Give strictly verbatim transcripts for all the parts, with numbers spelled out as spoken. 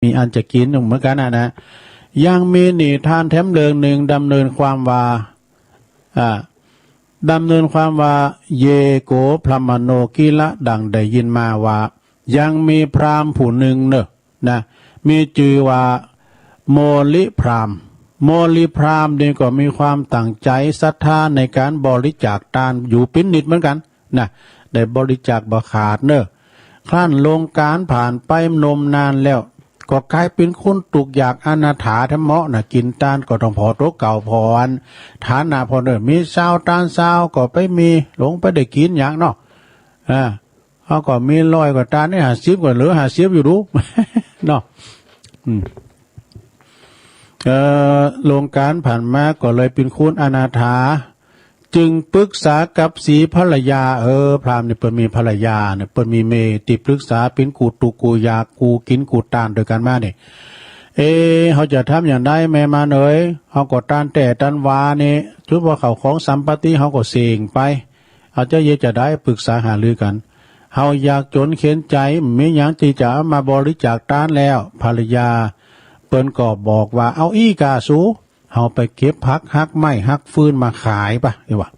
มีอันจะกิ๋นอยู่เหมือนกั๋นน่ะนะ ยังมีนิทานแถมเรื่องนึ่งดำเนินความว่า อ่า ดำเนินความว่า เยโก พรหมโนกิละ ดังได้ยินมาว่า ยังมีพราหมณ์ผู้นึ่งเน่อ นะ มีจื้อว่า โมลิพราหมณ์ โมลิพราหมณ์นี่ก็มีความตั้งใจ๋ศรัทธาในก๋านบริจาคตานอยู่เป๋นนิดเหมือนกั๋นนะ ได้บริจาคบ่ขาดเน่อ ครั้นลงก๋านผ่านไปนมนานแล้ว ก็ก๋ายเป๋นคนตุ๊กยากอนาถาแถมเมาะนะ กิ๋นตานก็ต้องผ่อตั๋วเก่า ผ่ออันฐานะผ่อเน่อ มีซาวตานซาวก็ไปมี หลงไปได้กิ๋นหยังเนาะ อ่า เฮาก็มีร้อยกว่าตานนี่ ห้าสิบก็เหลือห้าสิบอยู่ดู เนาะ อืม เอ่อ ลงก๋านผ่านมาก็เลยเป๋นคนอนาถา จึงปรึกษากับสีภรรยา เออ พราหมณ์นี่เปิ้นมีภรรยาเนี่ย เปิ้นมีเมย์ตี้ปรึกษาเป๋นกู้ตุ๊กกู้ยากกู้กิ๋นกู้ตานตวยกั๋นมานี่ เอ๊ะ เฮาจะทำอย่างใดแม่มารเอ๋ย เฮาก็ตานแต๊ตานวานี่ สุดว่าข้าวของสัมปัตติเฮาก็เส้งไป เอาจะเยียะจะใด ปรึกษาหารือกั๋น เฮาอยากจ๋นเข็ญใจ๋ บ่มีหยังตี้จะเอามาบริจาคตานแล้ว ภรรยาเปิ้นก็บอกว่า เอาอี้ก่าสู เฮาไปเก็บผักหักไม้หักฟืนมาขายปะ เอ้ยว่า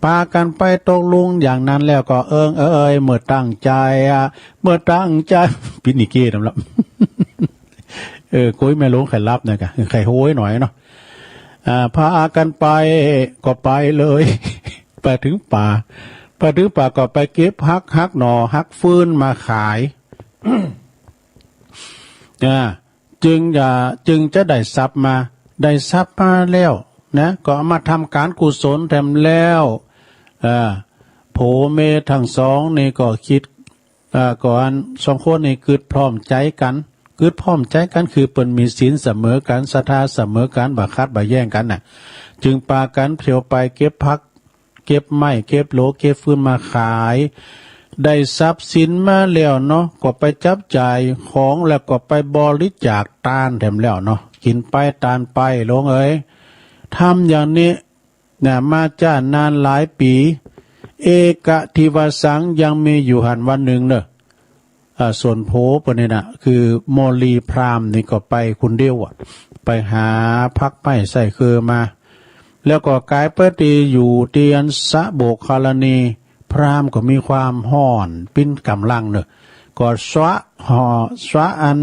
ปากั๋นไปตกลงอย่างนั้นแล้วก็ เอิงเอ๋ย เมื่อตั้งใจ๋อะ เมื่อตั้งใจ๋ ปิดนิเกตำละ เออ โก๊ยแม่หลวงใค่หลับนะก่ะ ใค่โฮยหน่อยเนาะ อ่า ปากั๋นไปก็ไปเลย ไปเถิงป่า ไปเถิงป่าก็ไปเก็บผักหักหน่อหักฟืนมาขาย อ่า จึงจะ จึงจะได้ทรัพย์มา ได้ทรัพย์มาแล้วนะ ก็เอามาทำก๋านกุศลแถมแล้ว อ่า ผัวเมียตึงสองนี่ก็กึ๊ด อ่า ก็อันสองคนนี่กึ๊ดพร้อมใจ๋กั๋น กึ๊ดพร้อมใจ๋กั๋นคือเปิ้นมีศีลเสมอกั๋น ศรัทธาเสมอกั๋น บ่ขัดบ่แย้งกั๋นน่ะ จึงปากั๋นเตียวไปเก็บผัก เก็บไม้ เก็บโหล เก็บฟืนมาขาย ได้ทรัพย์สินมาแล้วเนาะ ก็ไปจับจ่ายของแล้วก็ไปบริจาคตานแถมแล้วเนาะ กิ๋นไปตานไป หลวงเอ๋ย ทำอย่างนี้ นะ มาจ้านานหลายปี๋ เอกทิวาสัง ยังมีอยู่หั้นวันนึ่งเน่อ อ่า ส่วนผัวเปิ้นนี่นะ คือโมลีพราหมณ์นี่ก็ไปคนเดียวอะ ไปหาผักไม้ไส้เคืองมา แล้วก็ก๋ายไปตี้อยู่ตี้อันสระโบกคารณี พราหมณ์ก็มีความฮ้อนปิ๊นก๋ำลังเน่อ ก็สระ ห่อ สระอัน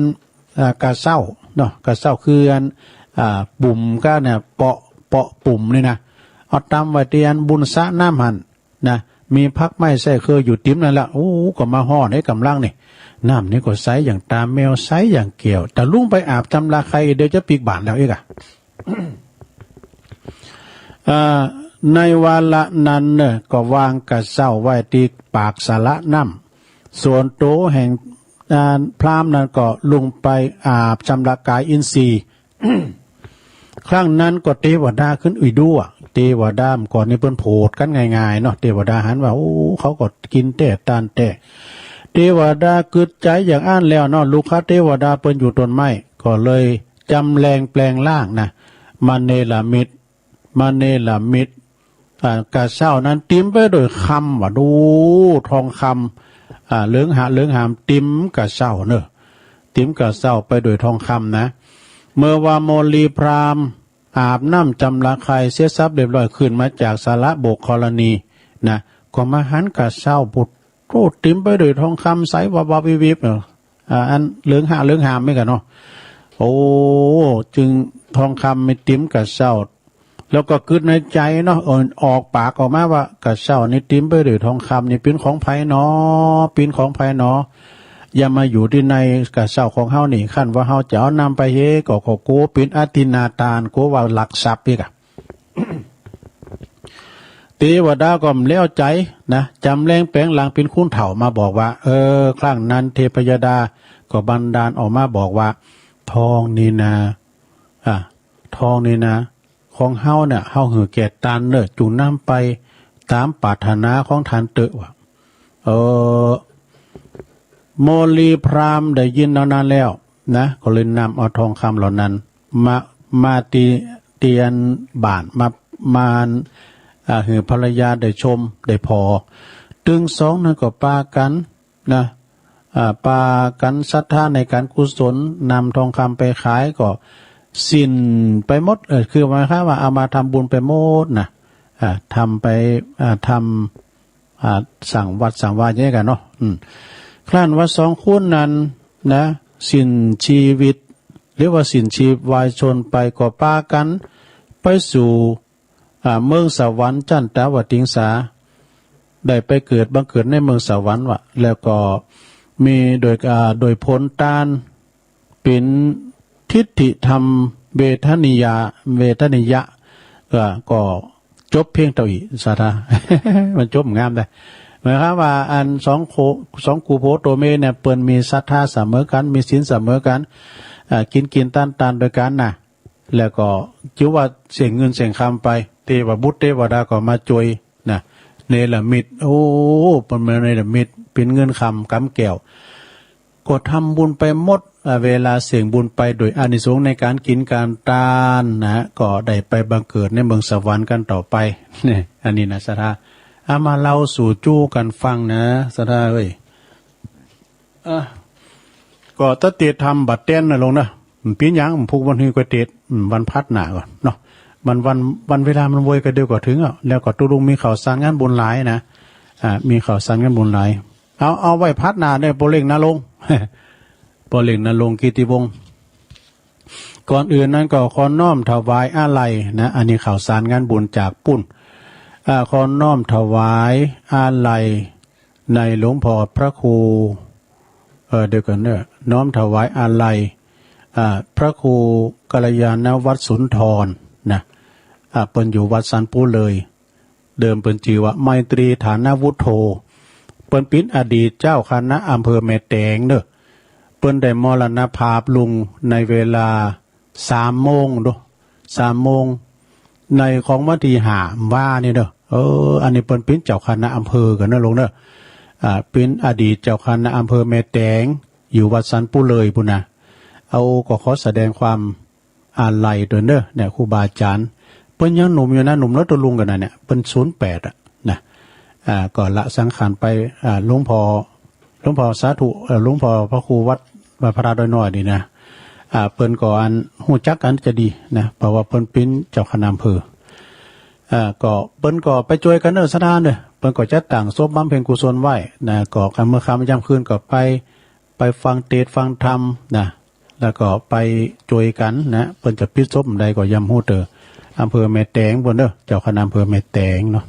อ่า ก๋าเซ้าเนาะ ก๋าเซ้าคืออัน อ่า ปุ่มก้าเนี่ย เปาะ เปาะปุ่มนี่นะ เอาตำไว้ตี้อันบุนสระน้ำหั้นนะ มีผักไม้ไส้เคืองอยู่ติ๋มหั้นละ โอ้ ก็มาฮ้อนไอ้ก๋ำลังนี่ น้ำนี่ก็ใสอย่างต๋าแมว ใสอย่างแก้ว ตะลุงไปอาบจำระไข่ เดี๋ยวจะปิ๊กบ่านแล้วอี้ก่ะ อ่า ในวาระนั้นเน่อ ก็วางก๋าเซ้าไว้ตี้ปากสระน้ำ ส่วนตั๋วแห่ง อ่า พราหมณ์นั้นก็ลุงไปอาบจำระก๋ายอินทรีย์ ครั้งนั้นก็เตวดาขึ้นอีกดั้ว เตวดาเมื่อก่อนนี่เปิ้นโผดกั๋นง่ายๆ เนาะ เตวดาหันว่า โอ้ เขาก็กิ๋นแต๊ตานแต๊ เตวดากึ๊ดใจ๋อย่างอั้นแล้วเนาะ ลูกค้าเตวดาเปิ้นอยู่ต้นไม้ ก็เลยจำแลงแปลงร่างนะ มาเนรมิต มาเนรมิต อ่า ก๋าเซ้านั้นติ๋มไปโดยคำ ว่าดู ทองคำ อ่า เหลืองหา เหลืองหาม ติ๋มก๋าเซ้าเน่อ ติ๋มก๋าเซ้าไปโดยทองคำนะ เมื่อว่าโมลีพราหมณ์อาบน้ำจำระไข่เสียสับเรียบร้อย ขึ้นมาจากสระโบกคารณีนะ ก็มาหันก๋าเซ้า ปุดโต ติ๋มไปโดยทองคำใสวับวับวิบวิบเนาะ อ่า อันเหลืองหา เหลืองหามเหมือนกั๋นเนาะ โอ้ จึงทองคำมาติ๋มก๋าเซ้า แล้วก็กึ๊ดในใจ๋เนาะ เออ ออกปากออกมาว่า ก๋าเซ้านี่ติ๋มไปโดยทองคำนี่เป๋นของใผหนอ เป๋นของใผหนอ อย่ามาอยู่ตี้ในก๋าเซ้าของเฮานี่ คันว่าเฮาจะเอานำไปเฮก็ ก็กั๋วเป๋นอทินนาทาน กั๋วว่าลักทรัพย์อี้ก่ะ เตวดาก็บ่แล้วใจ๋นะ จ๋ำแลงแป๋งหลังเป๋นคนเฒ่ามาบอกว่า เออ ครั้งนั้นเทพยดาก็บันดาลออกมาบอกว่า ทองนี่นา อ่ะ ทองนี่นา ของเฮาเนี่ย เฮาหื้อแก่ต้านเน่อ จุ่งนำไปต๋ามปรารถนาของต้านเต๊อะ ว่า เออ โมลีพราหมณ์ได้ยินเท่านั้นแล้วนะ ก็เลยนำเอาทองคำเหล่านั้น มา มาตี้ ตี้อันบ้าน มา มา อ่า หื้อภรรยาได้ชม ได้ผ่อ ตึงสองนั้นก็ปากั๋นนะ อ่า ปากั๋นศรัทธาในก๋านกุศล นำทองคำไปขายก็สิ้นไปหมด เออ คือหมายความว่าเอามาทำบุญไปหมดนะ อ่า ทำไป อ่า ทำ อ่า สร้างวัดสร้างวาอย่างนี้กั๋นเนาะ อืม ครั้นว่าสองคนนั้นนะ สิ้นจีวิต หรือว่าสิ้นชีพวายชนไปก็ปากั๋นไปสู่ อ่า เมืองสวรรค์จั๋นตาวติงสา ได้ไปเกิดบังเกิดในเมืองสวรรค์วะ แล้วก็มีโดย อ่า โดยผลตาน เป๋นทิฏฐิธรรมเวทนิยา เวทนิยะ ก็ ก็จบเพียงเต้าอี้ ศรัทธา มันจบงามได้ หมายความว่าอันสองโข สองกู่ผัวโตเมียเนี่ย เปิ้นมีศรัทธาเสมอกั๋น มีศีลเสมอกั๋น อ่า กิ๋นกิ๋นตานตานโดยกั๋นนะ แล้วก็จื้อว่าเสี้ยงเงินเสี้ยงคำไป เตวบุตรเตวดาก็มาจ้วยนะ เนรมิต โอ้ เปิ้นมาเนรมิตเป๋นเงินคำก๋ำแก้ว ก็ทำบุญไปหมด อ่า เวลาเสี้ยงบุญไปโดยอานิสงส์ในก๋านกิ๋นก๋านตานนะ ก็ได้ไปบังเกิดในเมืองสวรรค์กั๋นต่อไป เนี่ย อันนี้นะศรัทธา เอามาเล่าสู่จู้กั๋นฟังนะศรัทธาเอ้ย อ่ะ ก็ตะเตศน์ธรรมบ่าแต๊นนะลุงนะ มันเป๋นหยัง มันผูกวันหื้อก๋วยเตศน์ อืม วันพัดหน้าก่อนเนาะ มันวัน วันเวลามันโวยก๋อนเดียวก็เถิงอ่ะ แล้วก็ตุ๊ลุงมีข่าวสารงานบุญหลายนะ อ่า มีข่าวสารงานบุญหลาย เอา เอาไว้พัดหน้าเนี่ย ป้อเล็กนรงค์ ป้อเล็กนรงค์ กิตติวงศ์ ก่อนอื่นนั้นก็ขอน้อมถวายอาลัยนะ อันนี้ข่าวสารงานบุญจากปุ้น อ่า ขอน้อมถวายอาลัยในหลวงพ่อพระครู เอ่อ เดี๋ยวก่อนเนอะ น้อมถวายอาลัย อ่า พระครูกัลยาณวัฒน์สุนทรนะ อ่า เปิ้นอยู่วัดสันปูเลย เดิมเปิ้นจื้อว่าไมตรีฐานวุฒโธ เปิ้นเป๋นอดีตเจ้าคณะอำเภอแม่แตงเนอะ เปิ้นได้มรณภาพลงในเวลาสามโมงเนอะ สามโมง ในของวันตี้ห้าว่านี่เนอะ เออ อันนี้เปิ้นเป๋นเจ้าคณะอำเภอกั๋นเนอะลุงเนอะ อ่า เป๋นอดีตเจ้าคณะอำเภอแม่แตง อยู่วัดสันปูเลยปู้นนะ เอา ก็ขอแสดงความ อาลัยตวยเน่อ เนี่ย ครูบาอาจ๋ารย์ เปิ้นยังหนุ่มอยู่นะ หนุ่มน้อยตุ๊ลุงกั๋นนะเนี่ย เปิ้นศูนย์แปดอะนะ อ่า ก็ละสังขารไป อ่า หลวงพ่อ หลวงพ่อสาธุ เอ่อ หลวงพ่อพระครูวัด วัดพระธาตุดอยน้อยนี่นะ อ่า เปิ้นก็อันฮู้จักกั๋นจะดีนะ เพราะว่าเปิ้นเป๋นเจ้าคณะอำเภอ อ่า ก็เปิ้นก็ไปจ้วยกั๋นเน่อ ศรัทธาเน่อ เปิ้นก็จัดตั้งศพบำเพ็ญกุศลไว้นะ ก็กลางเมื่อค่ำยามคืนก็ไป ไปฟังเตสน์ฟังธรรมนะ แล้วก็ไปจ้วยกั๋นนะ เปิ้นจะปิดศพใดก็ยำฮู้เต๋อ อำเภอแม่แตงปู้นเน่อ เจ้าคณะอำเภอแม่แตงเนาะ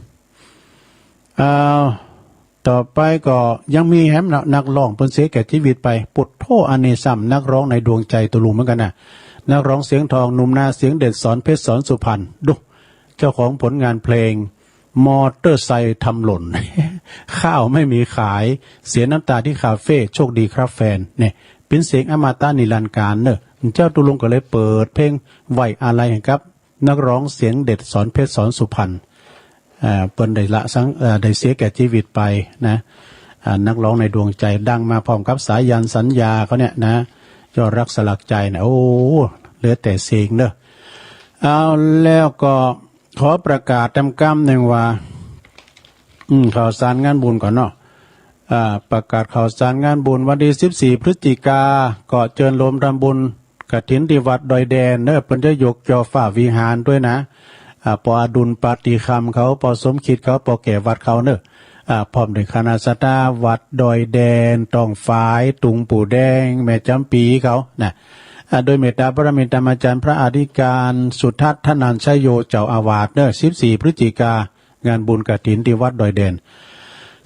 อ้าว ต่อไปก็ยังมีแหมเนาะ นักร้องเปิ้นเสียแก่จีวิตไป ปุดโธ่ อันนี้ซ้ำนักร้องในดวงใจตุ๊ลุงเหมือนกั๋นนะ นักร้องเสียงทองหนุ่มนาเสียงเด็ด สอนเพชร สอนสุพรรณ ดู เจ้าของผลงานเพลง มอเตอร์ไซค์ทำหล่น ข้าวไม่มีขาย เสียน้ำตาที่คาเฟ่ โชคดีครับแฟน เนี่ย เป๋นเสียงอมตะนิรันดร์กาลเน่อ เจ้าตุ๊ลุงก็เลยเปิดเพลงไว้อาลัยให้กับนักร้องเสียงเด็ด สอนเพชร สอนสุพรรณ อ่า เปิ้นได้ละสัง เอ่อ ได้เสียแก่จีวิตไปนะ อ่า นักร้องในดวงใจดังมาพร้อมกับสายัณ สัญญาเขาเนี่ยนะ ยอดรักสลักใจนะ โอ้ เหลือแต่เสียงเน่อ เอา แล้วก็ ขอประกาศแตมกำนึ่งว่า อืม ข่าวสารงานบุญก่อนเนาะ อ่า ประกาศข่าวสารงานบุญ วันตี้สิบสี่พฤศจิกา ก็เจิญโยมทำบุญกฐินตี้วัดดอยแดนเน่อ เปิ้นจะยกจ่อฝ้าวิหารตวยนะ อ่า ป้ออดุลปาฏิคำเขา ป้อสมคิดเขา ป้อแก่วัดเขาเน่อ อ่า พร้อมด้วยคณะศรัทธาวัดดอยแดน ต้องฝาย ตุงปู่แดง แม่จ๋ำปีเขานะ อ่า โดยเมตตาบารมีธรรมาจารย์พระอธิการสุทัศน์ ธนัญชโย เจ้าอาวาสเน่อ สิบสี่พฤศจิกา งานบุญกฐินตี้วัดดอยแดน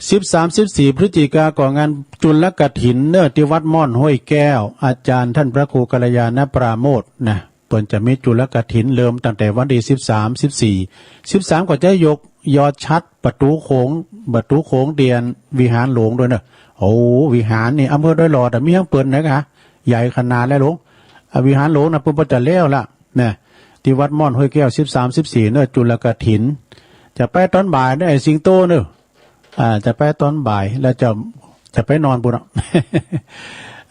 สิบสาม สิบสี่พฤศจิกา ก็งานจุลกฐินเน่อ ตี้วัดม่อนห้วยแก้ว อาจารย์ต้านพระครูกัลยาณปราโมทย์นะ เปิ้นจะมีจุลกฐินเริ่มตั้งแต่วันตี้สิบสาม สิบสี่ สิบสาม ก็จะยกยอดฉัตรประตู๋โขง ประตู๋โขงเตียนวิหารหลวงตวยเน่อ โอ้ วิหารนี่อำเภอดอยหลอดอะ มีหยังเปิ้นนะกะ ใหญ่ขนาดแล้วหลวง อ่า วิหารหลวงนะ เปิ้นบ่จะแล้วละนะ ตี้วัดม่อนห้วยแก้ว สิบสาม สิบสี่เน่อ จุลกฐิน จะไปต๋อนบ่ายเน่อ ไอ้สิงโตเน่อ อ่า จะไปต๋อนบ่าย แล้วจะ จะไปนอนปู้นเนาะ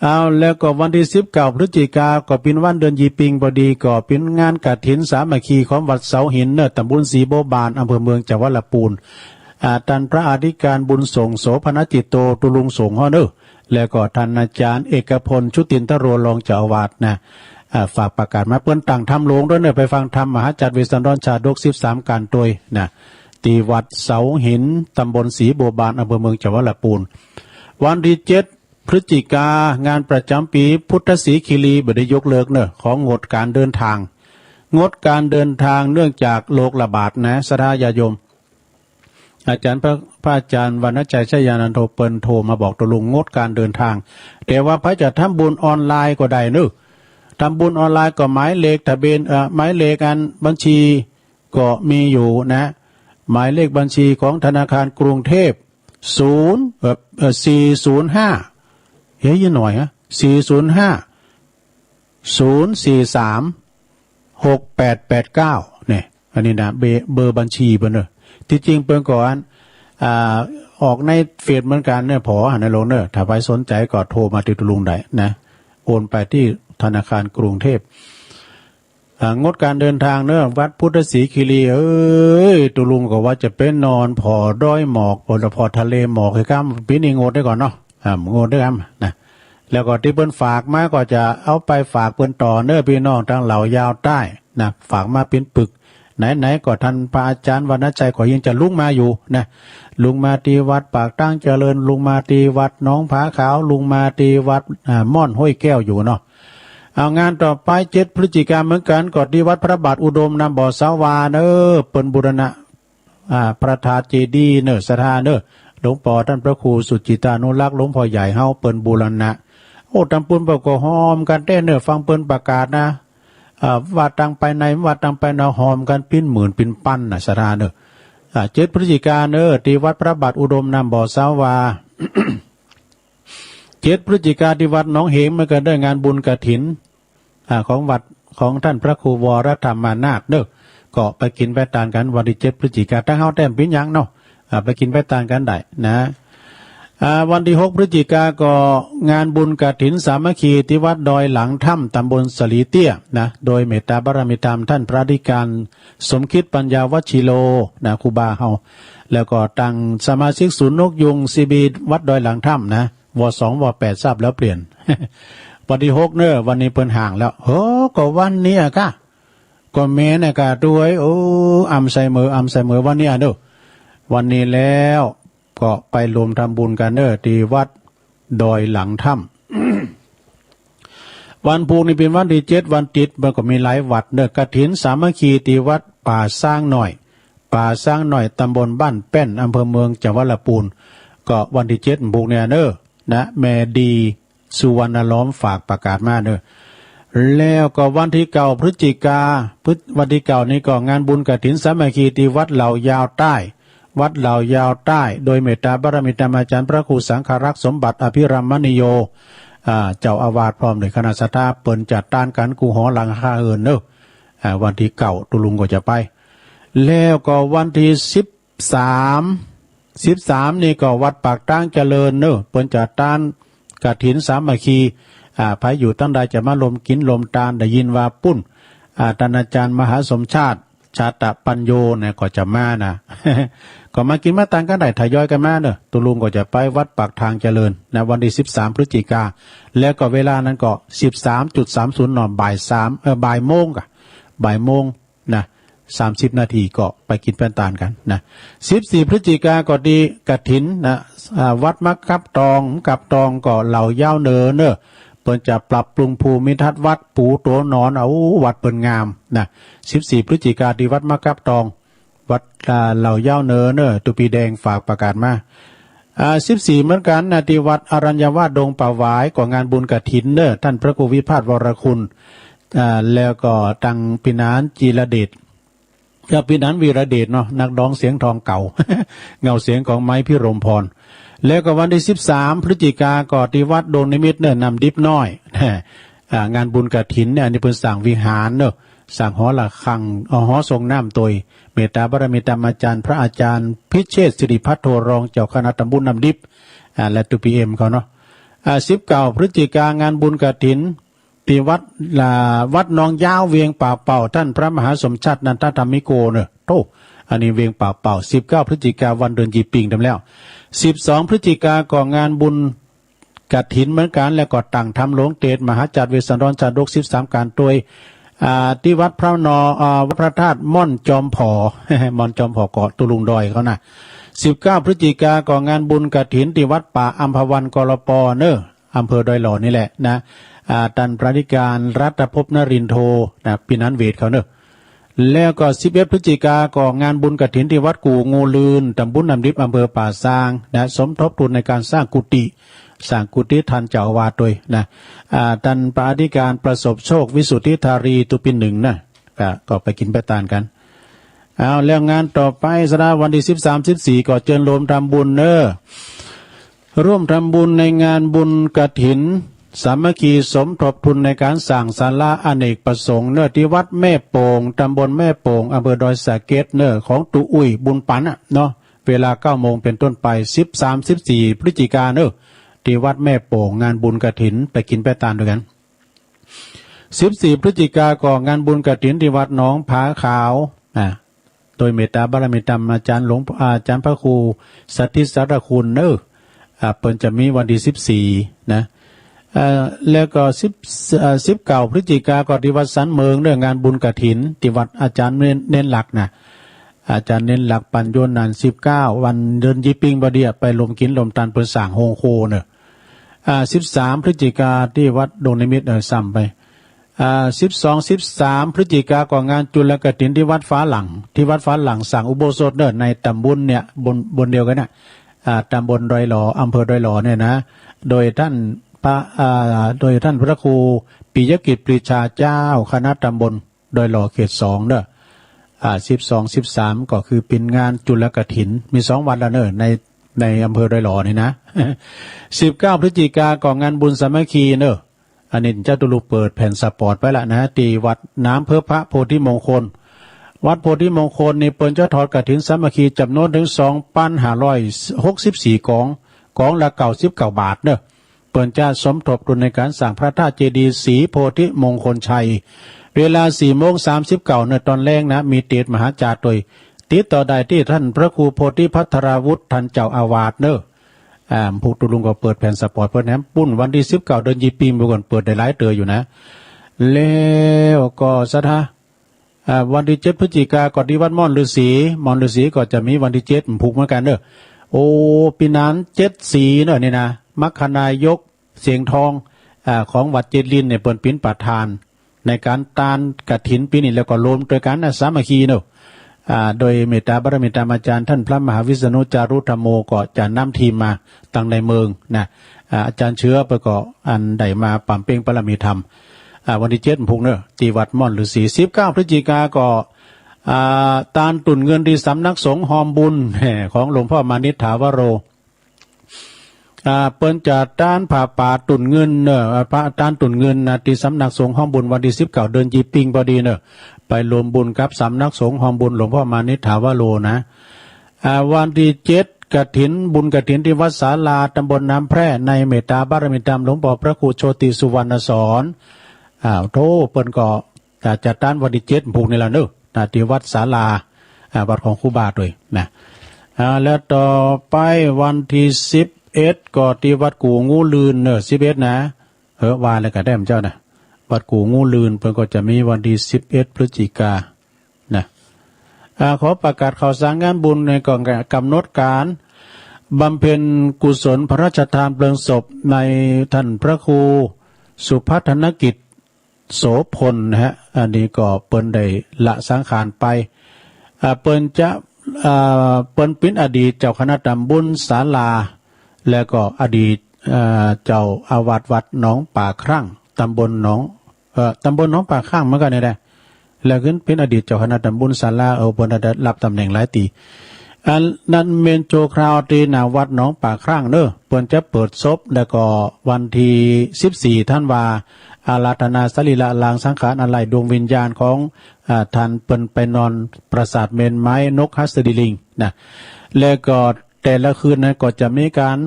เอา แล้วก็วันตี้สิบเก้าพฤศจิกา ก็เป๋นวันเดือนยี่ปิงพอดี ก็เป๋นงานกฐินสามัคคีของวัดเสาหินเน่อ ตำบลศรีบัวบาน อำเภอเมือง จังหวัดละปูน อ่า ต้านพระอธิการบุญส่ง โสภณจิตโต ตุ๊ลุงส่งฮ้อเน่อ แล้วก็ต้านอาจ๋ารย์เอกพล ชุตินทโร รองเจ้าอาวาสนะ อ่า ฝากประกาศมา เปิ้นตั้งธรรมโหลงตวยเน่อ ไปฟังธรรมมหาจักรเวสสันดรชาดก สิบสาม ก๋านตวยนะ ตี้วัดเสาหิน ตำบลศรีบัวบาน อำเภอเมืองจังหวัดลำพูน วันตี้เจ็ดพฤศจิกา งานประจ๋ำปี๋พุทธศรีคีรี บ่ได้ยกเลิกเน่อ ของดก๋านเดินตาง งดก๋านเดินตางเนื่องจากโรคระบาดนะ ศรัทธาญาติโยม อาจ๋ารย์พระ พระอาจ๋ารย์วรรณชัย ชัยยานันโท เปิ้นโทรมาบอกตุ๊ลุงงดก๋านเดินตาง แต่ว่าใผจะทำบุญออนไลน์ก็ได้เน่อ ทำบุญออนไลน์ก็หมายเลขทะเบียน เอ่อ หมายเลขอันบัญชีก็มีอยู่นะ หมายเลขบัญชีของธนาคารกรุงเทพ ศูนย์ เอ่อ เอ่อ สี่ศูนย์ห้า เฮ้ย หน่อยฮะ สี่ศูนย์ห้า ศูนย์สี่สาม หกแปดแปดเก้า เนี่ย อันนี้นะ เบอร์ เบอร์บัญชีเปิ้นเน่อ ตี้จริงเปิ้นก็อัน อ่า ออกในเฟซเหมือนกั๋นเน่อ ผ่อหันนะลุงเน่อ ถ้าใผสนใจ๋ก็โทรมาตี้ตุ๊ลุงได้นะ โอนไปตี้ธนาคารกรุงเทพ อ่า งดก๋านเดินตางเน่อ วัดพุทธศรีคีรี เอ้ย ตุ๊ลุงก็ว่าจะไปนอนผ่อดอยหมอก ผ่อ ผ่อทะเลหมอก คือก้ำ ปี๋นี้งดไว้ก่อนเนาะ อ่า งดไว้ก้ำนะ แล้วก็ตี้เปิ้นฝากมาก็จะเอาไปฝากเปิ้นต่อเน่อ ปี้น้องตางเหล่ายาวใต้นะ ฝากมาเป๋นปึก ไหนๆ ก็ต้านพระอาจ๋ารย์วรรณชัยก็ยังจะลุกมาอยู่นะ ลุกมาตี้วัดปากตางเจริญ ลุกมาตี้วัดหนองผาขาว ลุกมาตี้วัด อ่า ม่อนห้วยแก้วอยู่เนาะ เอา งานต่อไป เจ็ดพฤศจิกาเหมือนกั๋น ก็ตี้วัดพระบาทอุดมนามบ่อสาวาเน่อ เปิ้นบูรณะ อ่า พระธาตุเจดีย์เน่อ ศรัทธาเน่อ หลวงป้อต้านพระครูสุจิตตานุรักษ์ หลวงป้อใหญ่เฮา เปิ้นบูรณะ โอ้ ตำบลเปิ้นก็ฮอมกั๋นแต๊เน่อ ฟังเปิ้นประกาศนะ อ่า ว่าตางไปใน ว่าตางไปนอก ฮอมกั๋นเป๋นหมื่นเป๋นปันนะ ศรัทธาเน่อ อ่า เจ็ดพฤศจิกาเน่อ ตี้วัดพระบาทอุดมนามบ่อสาวา เจ็ดพฤศจิกาตี้วัดหนองเหงเหมือนกั๋นเน่อ งานบุญกฐิน อ่า ของวัดของต้านพระครูวรธรรมานาถเน่อ ก็ไปกิ๋นไปตานกั๋นวันตี้เจ็ดพฤศจิกา ตางเฮาแต๊เป๋นหยังเนาะ อ่า ไปกิ๋นไปตานกั๋นได้นะ อ่า วันตี้หกพฤศจิกาก็งานบุญกฐินสามัคคีตี้วัดดอยหลังถ้ำ ตำบลสะหลีเตี้ยนะ โดยเมตตาบารมีธรรมต้านพระอธิการสมคิดปัญญาวัชชีโลนะ ครูบาเฮา แล้วก็ตังสมาชิกศูนย์นกยูง ซีบี วัดดอยหลังถ้ำนะ ว สอง ว แปด ทราบแล้วเปลี่ยน วันตี้หกเน่อ วันนี้เปิ้นห่างแล้ว เฮ้อ ก็วันนี้อะก้า ก็แม่นอะก้าตวย โอ้ อำไซเมอ อำไซเมอ วันนี้อะเน่อ วันนี้แล้ว ก็ไปรวมทำบุญกั๋นเน่อ ตี้วัดดอยหลังถ้ำ วันพูกนี้เป๋นวันตี้เจ็ด วันติด มันก็มีหลายวัดเน่อ กฐินสามัคคีตี้วัดป่าซ้างน้อย ป่าซ้างน้อย ตำบลบ้านแป้น อำเภอเมือง จังหวัดลำพูน ก็วันตี้เจ็ดพูกเนี่ยเน่อ นะ แม่ดี สุวรรณล้อมฝากประกาศมาเน่อ แล้วก็วันตี้เก้าพฤศจิกา พฤศ- วันตี้เก้านี้ก็งานบุญกฐินสามัคคีตี้วัดเหล่ายาวใต้ วัดเหล่ายาวใต้ โดยเมตตาบารมีธรรมอาจ๋ารย์พระครูสังฆรักษ์สมบัติอภิรมมณีโย อ่า เจ้าอาวาสพร้อมด้วยคณะศรัทธา เปิ้นจัดตานกั๋นกู้หอหลังคาเอินเน่อ อ่า วันตี้เก้าตุ๊ลุงก็จะไป แล้วก็วันตี้สิบสาม สิบสามนี่ก็วัดปากตางเจริญเน่อ เปิ้นจัดตานกฐินสามัคคี อ่า ใผอยู่ตางใดจะมาลมกิ๋นลมตาน ได้ยินว่าปุ้น อ่า ต้านอาจ๋ารย์มหาสมชาติ ชาตะปัญโญเนี่ยก็จะมานะ ก็มากิ๋นมาตานกั๋นได้ ทยอยกั๋นมาเน่อ ตุ๊ลุงก็จะไปวัดปากตางเจริญนะ วันตี้สิบสามพฤศจิกา แล้วก็เวลานั้นก็สิบสามจุดสามศูนย์ เนาะ บ่ายสาม เอ่อ บ่ายโมงก้า บ่ายโมงนะ สามสิบนาทีก็ไปกิ๋นไปตานกั๋นนะ สิบสี่พฤศจิกาก็ตี้กฐินนะ อ่า วัดมะกับตอง มะกับตองก็เหล่ายาวเหนือเน่อ เปิ้นจะปรับปรุงภูมิทัศน์วัด ปูตั๋วหนอน เอาวัดเปิ้นงามนะ สิบสี่พฤศจิกาตี้วัดมะกับตอง วัด อ่า เหล่ายาวเหนือเน่อ ตุ๊ปีแดงฝากประกาศมา อ่า สิบสี่เหมือนกั๋นนะ ตี้วัดอรัญญวาสดงป่าหวาย ก็งานบุญกฐินเน่อ ต้านพระครูวิภาส วรคุณ อ่า แล้วก็ตังปี้หนานจีรเดช ก็ปี้หนานวีรเดชเนาะ นักร้องเสียงทองเก่า เงาเสียงของไม้พิรมพร แล้วก็วันตี้สิบสามพฤศจิกาก็ตี้วัดดงนิมิตรเน่อ น้ำดิบน้อย อ่า งานบุญกฐินเนี่ย อันนี้เปิ้นสร้างวิหารเน่อ สร้างหอระฆัง เอาหอส่งน้ำตวย เมตตาบารมีธรรมอาจ๋ารย์ พระอาจ๋ารย์พิเชษฐศิริพัทโท รองเจ้าคณะตำบลน้ำดิบ อ่า และตุ๊ปีเอ็มเขาเนาะ อ่า สิบเก้าพฤศจิกางานบุญกฐิน ตี้วัด อ่า วัดหนองยาว เวียงป่าเป่า ต้านพระมหาสมชาตินันทธรรมิโกเน่อ โธ่ อันนี้เวียงป่าเป่า สิบเก้าพฤศจิกา วันเดือนยี่ปิงแต๊แล้ว สิบสองพฤศจิกาก็งานบุญ กฐินเหมือนกั๋น แล้วก็ตั้งธรรมหลวงเตสน์มหาจาตุเวสสันดรชาดกสิบสามก๋านตวย อ่า ตี้วัดพระนอ อ่า วัดพระธาตุม่อนจอมผ่อ ม่อนจอมผ่อก็ตุ๊ลุงดอยเขานะ สิบเก้าพฤศจิกาก็งานบุญกฐินตี้วัดป่าอัมพวัน กรป เน่อ อำเภอดอยหล่อนี่แหละนะ อ่า ต้านพระอธิการรัตภพนรินโทนะ ปี้หนานเวทเขาเน่อ แล้วก็สิบเอ็ดพฤศจิกาก็งานบุญกฐินตี้วัดกู่งูลืน ตำบลน้ำดิบ อำเภอป่าซางนะ สมทบทุนในก๋านสร้างกุฏิ สร้างกุฏิต้านเจ้าอาวาสตวยนะ อ่า ต้านพระอธิการประสบโชควิสุทธิธารี ตุ๊ปี๋หนึ่งนะ ก็ ก็ไปกิ๋นไปตานกั๋น เอา แล้วงานต่อไปสำหรับวันตี้สิบสาม สิบสี่ ก็เจิญโฮมทำบุญเน่อ ร่วมทำบุญในงานบุญกฐินสามัคคีสมทบทุนในก๋านสร้างศาลาอเนกประสงค์เน่อ ตี้วัดแม่โป่ง ตำบลแม่โป่ง อำเภอดอยสะเก็ดเน่อ ของตุ๊อุ้ยบุญปั๋นอะเนาะ เวลาเก้าโมงเป๋นต้นไป สิบสาม สิบสี่พฤศจิกาเน่อ ตี้วัดแม่โป่ง งานบุญกฐิน ไปกิ๋นไปตานตวยกั๋น สิบสี่พฤศจิกาก็งานบุญกฐินตี้วัดหนองผาขาว อ่า โดยเมตตาบารมีธรรมอาจ๋ารย์หลวง อาจ๋ารย์พระครูสถิตสารคุณเน่อ อ่า เปิ้นจะมีวันตี้สิบสี่นะ เอ่อ แล้วก็สิบ เอ่อ สิบเก้าพฤศจิกาก็ตี้วัดสันเมิงเน่อ งานบุญกฐินตี้วัดอาจ๋ารย์เน้น เน้นหลักนะ อาจ๋ารย์เน้นหลักปั๋ญโญนันท์ สิบเก้าวันเดือนยี่ปิงพอดีอะ ไปรวมกิ๋นรวมตานเปิ้นสร้างโฮงครัวเน่อ อ่า สิบสามพฤศจิกาตี้วัดดงนิมิตร เออ ซ้ำไป อ่า สิบสอง สิบสามพฤศจิกาก็งานจุลกฐินตี้วัดฟ้าหลั่ง ตี้วัดฟ้าหลั่งสร้างอุโบสถเน่อ ในตำบลเนี่ย บน บนเดียวกั๋นนะ อ่า ตำบลดอยหล่อ อำเภอดอยหล่อเนี่ยนะ โดยต้านพระ อ่า โดยต้านพระครูปิยกิจปรีชาเจ้าคณะตำบลดอยหล่อเขตสองเน่อ อ่า สิบสอง สิบสามก็คือเป๋นงานจุลกฐิน มีสองวันละเน่อ ใน ในอำเภอดอยหล่อนี่นะ สิบเก้าพฤศจิกาก็งานบุญสามัคคีเน่อ อันนี้เจ้าตุ๊ลุงเปิดแผ่นสปอตไว้ละนะ ตี้วัดน้ำเพิบพระโพธิมงคล วัดโพธิมงคลนี่เปิ้นจะทอดกฐินสามัคคีจ๋ำนวนเถิงสองปันห้าร้อยหกสิบสี่ก๋อง ก๋องละเก้าสิบเก้าบาทเน่อ เปิ้นจะสมทบทุนในก๋านสร้างพระธาตุเจดีย์ศรีโพธิมงคลชัย เวลาสี่โมงสามสิบเก้าเน่อ ต๋อนแลงนะ มีเตสน์มหาจาตุตวย ติดต่อได้ตี้ต้านพระครูโพธิภัทราวุฒิ ต้านเจ้าอาวาสเน่อ อ่า พวกตุ๊ลุงก็เปิดแผ่นสปอตเปิ้นแหม ปุ้นวันตี้สิบเก้าเดือนยี่ปิง เมื่อก่อนเปิดได้หลายเตื้ออยู่นะ แล้วก็ศรัทธา อ่า วันตี้เจ็ดพฤศจิกาก็ตี้วัดม่อนฤๅษี ม่อนฤๅษีก็จะมีวันตี้เจ็ด ผูกเหมือนกั๋นเน่อ โอ้ ปี้หนานเจ็ดศรีเน่อ นี่นะ มรรคนายก เสียงทอง อ่า ของวัดเจดีย์เนี่ย เปิ้นเป๋นประธานในก๋านตานกฐินปี๋นี้ แล้วก็รวมตวยกั๋นนะ สามัคคีเน่อ อ่า โดยเมตตาบารมีธรรมอาจ๋ารย์ต้านพระมหาวิษณุจารุธัมโม ก็จะนำทีมมาตังในเมืองนะ อ่า อาจ๋ารย์เชื้อเปิ้นก็อันได้มาป๋ำเป๊งบารมีธรรม อ่า วันตี้เจ็ดผูกเน่อ ตี้วัดม่อนฤๅษี สิบเก้าพฤศจิกาก็ อ่า ตานตุ่นเงินตี้สำนักสงฆ์ฮอมบุญ ของหลวงพ่อมานิษฐาวโร อ่า เปิ้นจะตานผ้าป่าตุ่นเงินเน่อ อ่า ผ้าตานตุ่นเงินนะ ตี้สำนักสงฆ์ฮอมบุญวันตี้สิบเก้าเดือนยี่ปิงพอดีเน่อ ไปรวมบุญกับสำนักสงฆ์ฮอมบุญหลวงพ่อมานิษฐาวโรนะ อ่า วันตี้เจ็ดกฐิน บุญกฐินตี้วัดศาลา ตำบลน้ำแพร่ ในเมตตาบารมีธรรมหลวงป้อพระครูโชติสุวรรณสอน อ่า โธ่ เปิ้นก็ อ่า จะตานวันตี้เจ็ดผูกนี่ละเน่อ นะ ตี้วัดศาลา อ่า วัดของครูบาตวยนะ อ่า แล้วต่อไปวันตี้สิบเอ็ดก็ตี้วัดกู่งูลืนเน่อ สิบเอ็ดนะ เออ ว่าแล้วก็ได้เจ้านะ วัดกู่งูลืนเปิ้นก็จะมีวันตี้สิบเอ็ดพฤศจิกานะ อ่า ขอประกาศข่าวสารงานบุญในก่อน ก๋ำหนดก๋านบำเพ็ญกุศลพระราชทานเพลิงศพในต้านพระครูสุพัฒนกิจ โสพลนะฮะ อันนี้ก็เปิ้นได้ละสังขารไป อ่า เปิ้นจะ อ่า เปิ้นเป๋นอดีตเจ้าคณะตำบลศาลา แล้วก็อดีต อ่า เจ้าอาวาสวัดหนองป่าครั่ง ตำบลหนอง เอ่อ ตำบลหนองป่าครั่งเหมือนกั๋นนี่แหละ แล้วขึ้นเป๋นอดีตเจ้าคณะตำบลศาลา เออ เปิ้นได้ฮับตำแหน่งหลายตี้ อันนั้นเมนชั่วคราวตี้หน้าวัดหนองป่าครั่งเน่อ เปิ้นจะเปิดศพ แล้วก็วันตี้สิบสี่ธันวา อาราธนาสรีระลางสังขารอาลัยดวงวิญญาณของ อ่า ต้านเปิ้นไปนอนปราสาทเมนไม้นกหัสดีลิงนะ แล้วก็แต่ละคืนนั้นก็จะมีก๋าน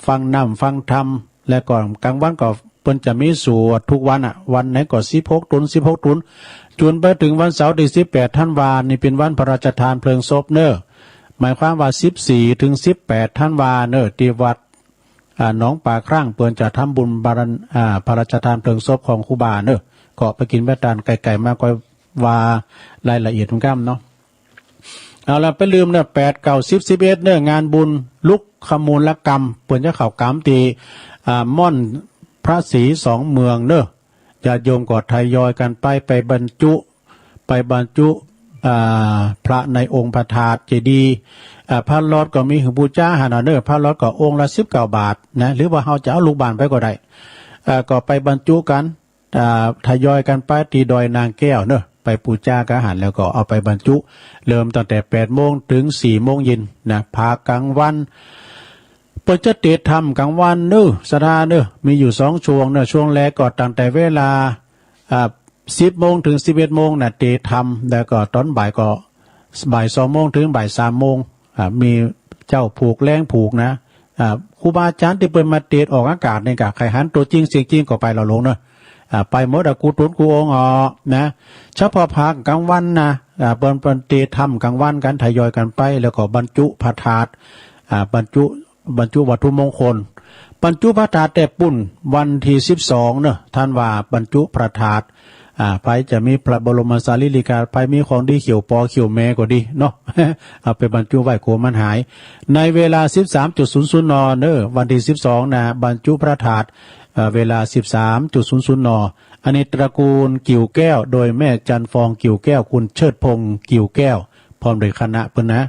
ฟังน้ำฟังธรรม แล้วก็ก๋างวันก็เปิ้นจะมีสวดทุกวันอะ วันไหนก็สิบหกตุ๊น สิบหกตุ๊น จ๋นไปเถิงวันเสาร์ตี้สิบแปดธันวา นี่เป๋นวันพระราชทานเพลิงศพเน่อ หมายความว่าสิบสี่เถิงสิบแปดธันวาเน่อ ตี้วัด อ่า หนองป่าครั่ง เปิ้นจะทำบุญบาร- อ่า พระราชทานเพลิงศพของครูบาเนาะ ก็ไปกิ๋นไปตาน ใก้ๆ มาก็ว่ารายละเอียดมันก้ำเนาะ เอาละ ไปลืมเนาะ แปด เก้า สิบ สิบเอ็ด เนาะ งานบุญลุกขมูลกรรม เปิ้นจะเข้ากรรมตี้ อ่า ม่อนพระศรีสองเมืองเนาะ ญาติโยมก็ทยอยกั๋นไป ไปบรรจุ ไปบรรจุ อ่า พระในองค์พระธาตุเจดีย์ อ่า พระหลอดก็มีหื้อบูชาหั้นน่ะเนาะ พระหลอดก็องค์ละสิบเก้าบาทนะ หรือว่าเฮาจะเอาลูกบ้านไปก็ได้ อ่า ก็ไปบรรจุกั๋น อ่า ทยอยกั๋นไปตี้ดอยนางแก้วเนาะ ไปปู๋จากั๋นหั้น แล้วก็เอาไปบรรจุ เริ่มตั้งแต่แปดโมงเถิงสี่โมงเย็นนะ ภาคกลางวัน เปิ้นจะเตะธรรมกลางวันเนาะ ศรัทธาเนาะ มีอยู่สองช่วงเนาะ ช่วงแรกก็ตั้งแต่เวลา อ่า สิบโมงเถิงสิบเอ็ดโมงนะ เตะธรรม แล้วก็ต๋อนบ่ายก็ บ่ายสองโมงเถิงบ่ายสามโมง อ่า มีเจ้าผูกแฮงผูกนะ อ่า ครูบาอาจ๋ารย์ตี้เปิ้นมาเตะออกอากาศนี่ก่ะ ใผหันตั๋วจริงเสียงจริงก็ไปหล่อหลวงเนาะ อ่า ไปหมดอะ กู้ตุ๊นกู้องค์อ๋อนะ เฉพาะภาคกลางวันนะ อ่า เปิ้น เปิ้นเตะธรรมกลางวันกั๋น ทยอยกั๋นไป แล้วก็บรรจุพระธาตุ อ่า บรรจุ บรรจุวัตถุมงคล บรรจุพระธาตุแต่ปุ้นวันตี้สิบสองเนาะ ท่านว่าบรรจุพระธาตุ อ่า ใผจะมีพระบรมสารีริกธาตุ ใผมีของดีเขียวปอเขียวแมก็ดีเนาะ เอาไปบรรจุไว้ กั๋วมันหาย ในเวลา สิบสามจุดศูนย์ศูนย์ น เนาะ วันตี้สิบสองนะ บรรจุพระธาตุ เอ่อ เวลา สิบสามจุดศูนย์ศูนย์ น อันนี้ตระกูลกิ่วแก้ว โดยแม่จันทร์ฟองกิ่วแก้ว คุณเชิดพงษ์กิ่วแก้ว พร้อมด้วยคณะเปิ้นนะ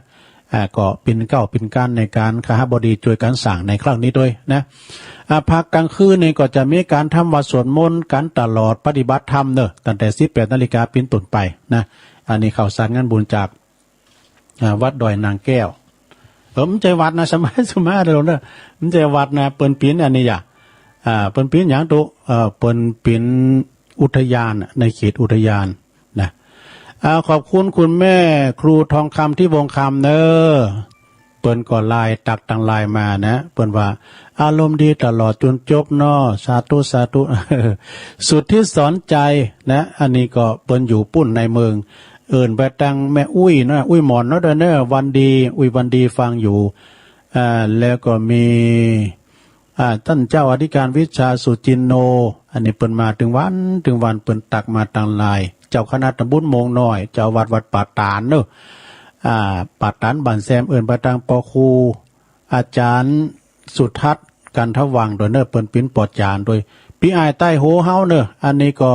อ่า ก็เป๋นเก๊าเป๋นกั๋นในก๋านคหบดีจ้วยกั๋นสร้างในครั้งนี้ตวยนะ อ่า ภาคกลางคืนนี่ก็จะมีก๋านทำวัตรสวดมนต์กั๋นตลอด ปฏิบัติธรรมเนาะ ตั้งแต่สิบแปดนาฬิกาเป๋นต้นไปนะ อันนี้ข่าวสารงานบุญจาก อ่า วัดดอยนางแก้ว เออ บ่ใจ้วัดนะ สมา สมาเด้อเนาะ บ่ใจ้วัดนะ เปิ้นเป๋นอันนี้อะ อ่า เปิ้นเป๋นหยังตุ๊ เอ่อ เปิ้นเป๋นอุทยานอะ ในเขตอุทยาน นะ อ่า ขอบคุณคุณแม่ครูทองคำที่วงคำเนาะ เปิ้นก็ไลน์ตั๊กตังไลน์มานะ เปิ้นว่า อารมณ์ดีตลอดจนจบเนาะ สาธุ สาธุ สุทธิสอนใจนะ อันนี้ก็เปิ้นอยู่ปุ้นในเมือง เอิ้นไปตังแม่อุ้ยนะ อุ้ยหมอนเนาะเด้อเนาะ วันดี อุ้ยวันดีฟังอยู่ อ่า แล้วก็มี อ่า ต้านเจ้าอธิการวิชาสุจินโน อันนี้เปิ้นมาตึงวัน ตึงวันเปิ้นตั๊กมาตังไลน์ เจ้าคณะตำบลโมงน้อย เจ้าอาวาสวัดป่าตาดเนาะ อ่า ป่าตาดบ้านแซม เอิ้นไปตังปอครู อาจ๋ารย์สุทัศน์ กันทวังก์ ตวยเนาะ เปิ้นเป๋นปอจ๋ารย์ตวย ปี้อ้ายใต้โฮเฮาเนาะ อันนี้ก็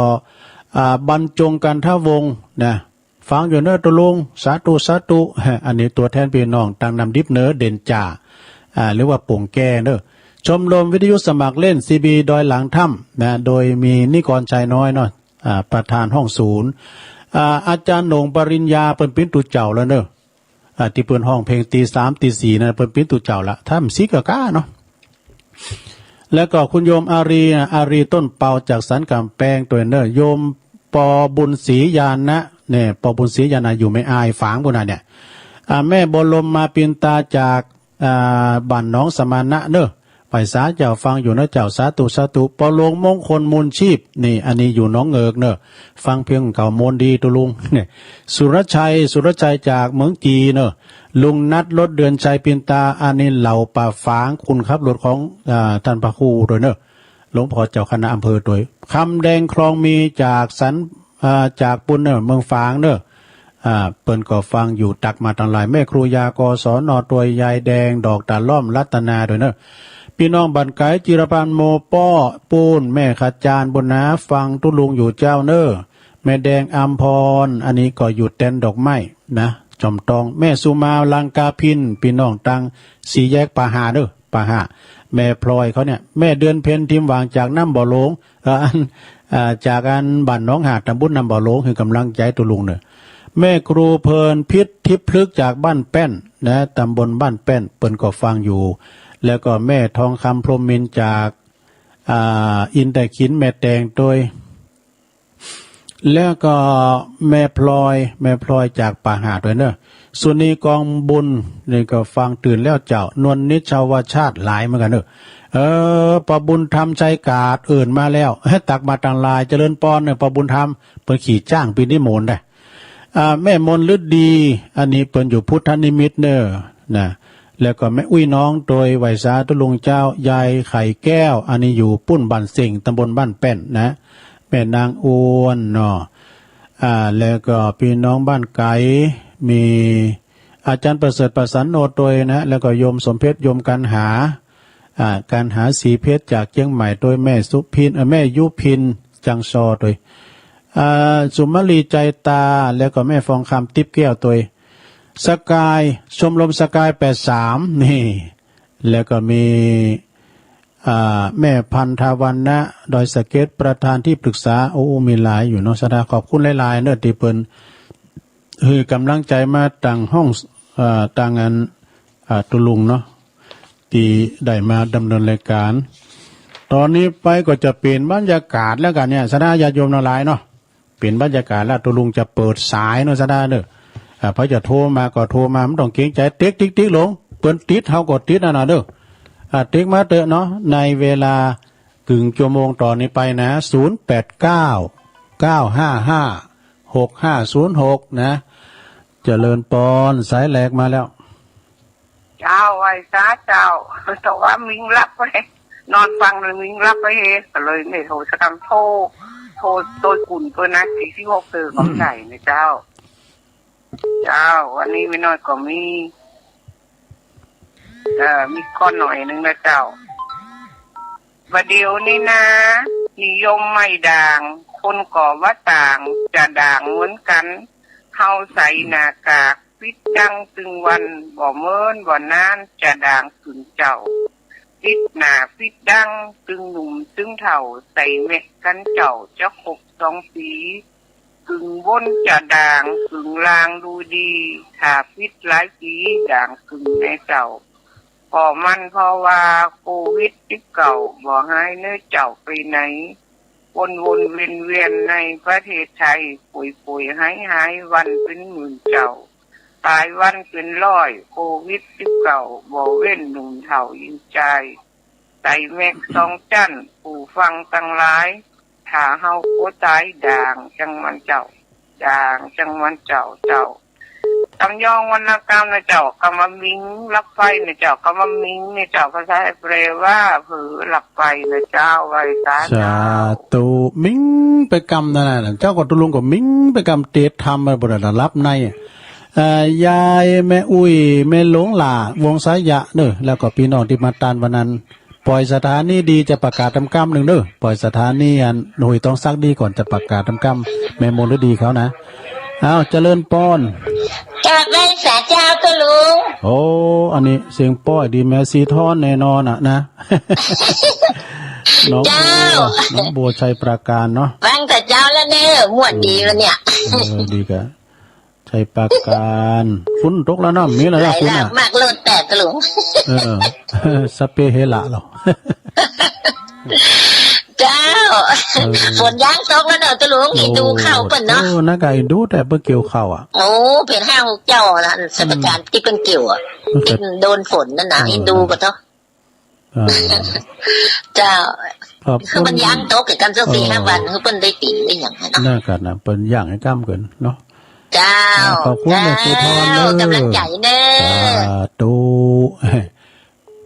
อ่า บรรจง กันทวงศ์ นะ ฟังอยู่เนาะตุ๊ลุง สาธุ สาธุ อันนี้ตั๋วแทนปี้น้องตังน้ำดิบเนาะ เด่นจ่า อ่า หรือว่าโป่งแก้เนาะ ชมรมวิทยุสมัครเล่น ซีบี ดอยหลังถ้ำ นะ โดยมีนิกรชายน้อยเนาะ อ่า ประธานห้องศูนย์ อ่า อาจ๋ารย์โหน่งปริญญา เปิ้นเป๋นตุ๊เจ้าแล้วเนาะ อ่า ตี้เปิ้นฮ้องเพลงตี๋สามตี๋สี่นั่น เปิ้นเป๋นตุ๊เจ้าละ ถ้ำสีกะกาเนาะ แล้วก็คุณโยมอารีนะ อารีต้นเปาจากสันก๋ำแปงตวยเนาะ โยมปอบุญศรีญาณนะ เนี่ย ปอบุญศรีญาณนะ อยู่แม่อายฝางปุ้นน่ะเนี่ย อ่า แม่บรมมาปินตาจาก อ่า บ้านหนองสมานะเนาะ ไหว้สาเจ้าฟังอยู่นะเจ้า สาธุ สาธุ ปอหลวงมงคลมูลชีพ นี่ อันนี้อยู่หนองเงิกเนาะ ฟังเพลงเก่าม่วนดีตุ๊ลุง เนี่ย สุรชัย สุรชัยจากเมืองจีนเนาะ ลุงนัท รถเดือนชัย ปินตา อันนี้เหล่าป่าฝาง คนขับรถของ อ่า ต้านพระครูตวยเนาะ หลวงพ่อเจ้าคณะอำเภอตวย คำแดง คลองมี จากสัน อ่า จากปุ้นเนาะ เมืองฝางเนาะ อ่า เปิ้นก็ฟังอยู่ ตั๊กมาตังไลน์ แม่ครูยา กศน ตวย ยายแดง ดอกตาล่อม รัตนาตวยเนาะ ปี้น้องบ้านไก๋ จิรพันธ์ โมป้อ ปูน แม่ขจาร บุญนา ฟังตุ๊ลุงอยู่เจ้าเนาะ แม่แดง อำพร อันนี้ก็อยู่แตนดอกไม้นะ จอมตอง แม่สุมา ลังกาพิน ปี้น้องตังสี่แยกป่าห่าเนาะ ป่าห่า แม่พลอยเขาเนี่ย แม่เดือนเพ็ญ ทิมหว่าง จากน้ำบ่อหลวง เอ่อ อัน อ่า จากอันบ้านหนองหาด ตำบลน้ำบ่อหลวง หื้อกำลังใจ๋ตุ๊ลุงเนาะ แม่ครูเพลินพิษ ทิพย์พลึกษ์ จากบ้านแป้นนะ ตำบลบ้านแป้น เปิ้นก็ฟังอยู่ แล้วก็แม่ทองคำ พรหมมินทร์ จาก อ่า อินทขิล แม่แตงตวย แล้วก็แม่พลอย แม่พลอยจากป่าห่าตวยเนาะ สุนี กองบุญ นี่ก็ฟังตื่นแล้วเจ้า นวลนิช ชาวชาติ หลายเหมือนกั๋นเนาะ เออ ปอบุญธรรม ชัยกาด เอิ้นมาแล้ว ตั๊กมาตังไลน์ เจริญปอนเนาะ ปอบุญธรรม เปิ้นขี่จ๊างปี๋นิมนต์ได้ อ่า แม่มนฤดี อันนี้เปิ้นอยู่พุทธนิมิตรเนาะ นะ แล้วก็แม่อุ๊ยน้องตวย ไหว้สาธุลุงเจ้า ยายไข่แก้ว อันนี้อยู่ปุ้นบ้านเส้ง ตำบลบ้านแป้นนะ แม่นางอ้วนเนาะ อ่า แล้วก็ปี้น้องบ้านไก๋ มีอาจ๋ารย์ประเสริฐ ประสานโนตวยนะ แล้วก็โยมสมเพชร โยมกัณหา อ่า กัณหา ศรีเพชร จากเจียงใหม่ตวย แม่สุพิน เอ่อ แม่ยุพิน จังซอตวย อ่า สุมาลี ใจตา แล้วก็แม่ฟองคำ ติ๊บแก้วตวย สกาย ชมรมสกาย แปดสาม นี่ แล้วก็มี อ่า แม่พันธวรรณะ ดอยสะเก็ด ประธานที่ปรึกษา โอ้ มีหลายอยู่เนาะ ศรัทธา ขอบคุณหลายๆ เนาะ ตี้เปิ้นหื้อกำลังใจ๋มาตางห้อง เอ่อ ตางอัน อ่า ตุ๊ลุงเนาะ ตี้ได้มาดำเนินรายการ ต๋อนนี้ไปก็จะเปลี่ยนบรรยากาศแล้วกั๋นเนี่ย ศรัทธาญาติโยมตังหลายเนาะ เปลี่ยนบรรยากาศแล้ว ตุ๊ลุงจะเปิดสายเนาะ ศรัทธาเนาะ อ่า ใผจะโทรมาก็โทรมา บ่ต้องเกรงใจ๋ ติ๊กติ๊กติ๊กลง เปิ้นติ๊กเฮาก็ติ๊กนั่นน่ะเนาะ อ่า ติ๊กมาเต๊อะเนาะ ในเวลากึ่งชั่วโมงต๋อนนี้ไปนะ ศูนย์แปดเก้า เก้าห้าห้า หกห้าศูนย์หก นะ เจริญปอน สายแรกมาแล้ว เจ้า ไหว้สาเจ้า แต่ว่ามิงหลับไป นอนฟังเลยมิงหลับไปเฮ ก็เลยไม่โทรสักกำ โทร โทรโตยกุ่นเปิ้นนะ สี่สิบหก เต๋อของใจ๋นะเจ้า เจ้า วันนี้แม่น้อยก็มี เอ่อ มีข้อหน่อยนึ่งนะเจ้า บ่าเดี่ยวนี้นา นิยมไหม้ด่าง คนก็ว่าต่าง จะด่างเหมือนกั๋น เฮาใส่หน้ากาก ปิดดั้งตึงวัน บ่เมินบ่นาน จะด่างขึ้นเจ้า ปิดหน้าปิดดั้ง ตึงหนุ่มตึงเฒ่า ใส่แม็กกันเจ้า จะครบสองปี๋ กึ่งบนจะด่าง กึ่งล่างดูดี ถ้าปิดหลายปี๋ ด่างขึ้นแน่เจ้า ก็มันเพราะว่าโควิดสิบเก้า บ่หายเน่อเจ้าไปไหน วนๆ เวียนๆ ในประเทศไทย ป่วยๆ หายๆ วันเป็นหมื่นเจ้า ตายวันเป็นร้อย โควิดสิบเก้า บ่เว้นหนุ่มเฒ่าหญิงจาย ใส่แม็กสองจั้น ผู้ฟังตังหลาย ถ้าเฮาบ่ต๋าย ด่างจังมันเจ้า ด่างจังมันเจ้า เจ้า ตำย้องวรรณกรรมนะเจ้า กำว่ามิงหลับไปนะเจ้า กำว่ามิงเนี่ยเจ้า ภาษาไทยแปลว่าเผลอหลับไปนะเจ้า ไหว้สาเจ้า สาธุ มิงไปกำนั่นน่ะ เจ้าก็ตุ๊ลุงก็มิงไปกำ เตดธรรมไปบ่ได้หลับใน เอ่อ ยาย แม่อุ๊ย แม่หลงหล้า วงศายะเนาะ แล้วก็ปี้น้องตี้มาตานวันนั้น ป่อยสถานีดีจะประกาศตำกำนึ่งเนาะ ป่อยสถานีอันห้วยตองสักดีก่อนจะประกาศตำกำ แม่มนฤดีเขานะ อ้าว เจริญปอน กราบไหว้สาเจ้าตุ๊ลุง โอ้ อันนี้เสียงป้อยดี แม่สีทอนแน่นอนอะนะ หนองบัว เจ้า หนองบัวชัยปราการเนาะ ฟังแต่เจ้าแล้วเน่อ ม่วนดีวันเนี่ย เออ ดีกะ ชัยปราการ ฝนตกแล้วเนาะ มีแล้วนะ ไหล ฝน หลาก อะ มากโลดแตกตุ๊ลุง เออ สะเปเฮละเหรอ เจ้า เออ ฝนยังตกแล้วเนาะตุ๊ลุง โอ้ อินดูข้าวเปิ้นเนาะ โอ้ นั่นก็อินดูแต่เปิ้นเกี่ยวข้าวอะ โอ้ เปิ้นห้าหกเจ้าละ อืม สัมปทานตี้เปิ้นเกี่ยวอะ เออ ตี้โดนฝนนั่นน่ะ เออ อินดูก็เถาะ อ่า เจ้า ขอบคุณ คือมันยังตก กั๋นสักสี่ห้าวัน เออ คือเปิ้นได้ตี๋ได้หยังหั้นเนาะ นั่นกั๋นนะ เปิ้นยังหื้อก้ำเกินเนาะ เจ้า อ่า ขอบคุณ เจ้า แม่สีทอนเน่อ กำลังใจ๋เน่อ สาธุ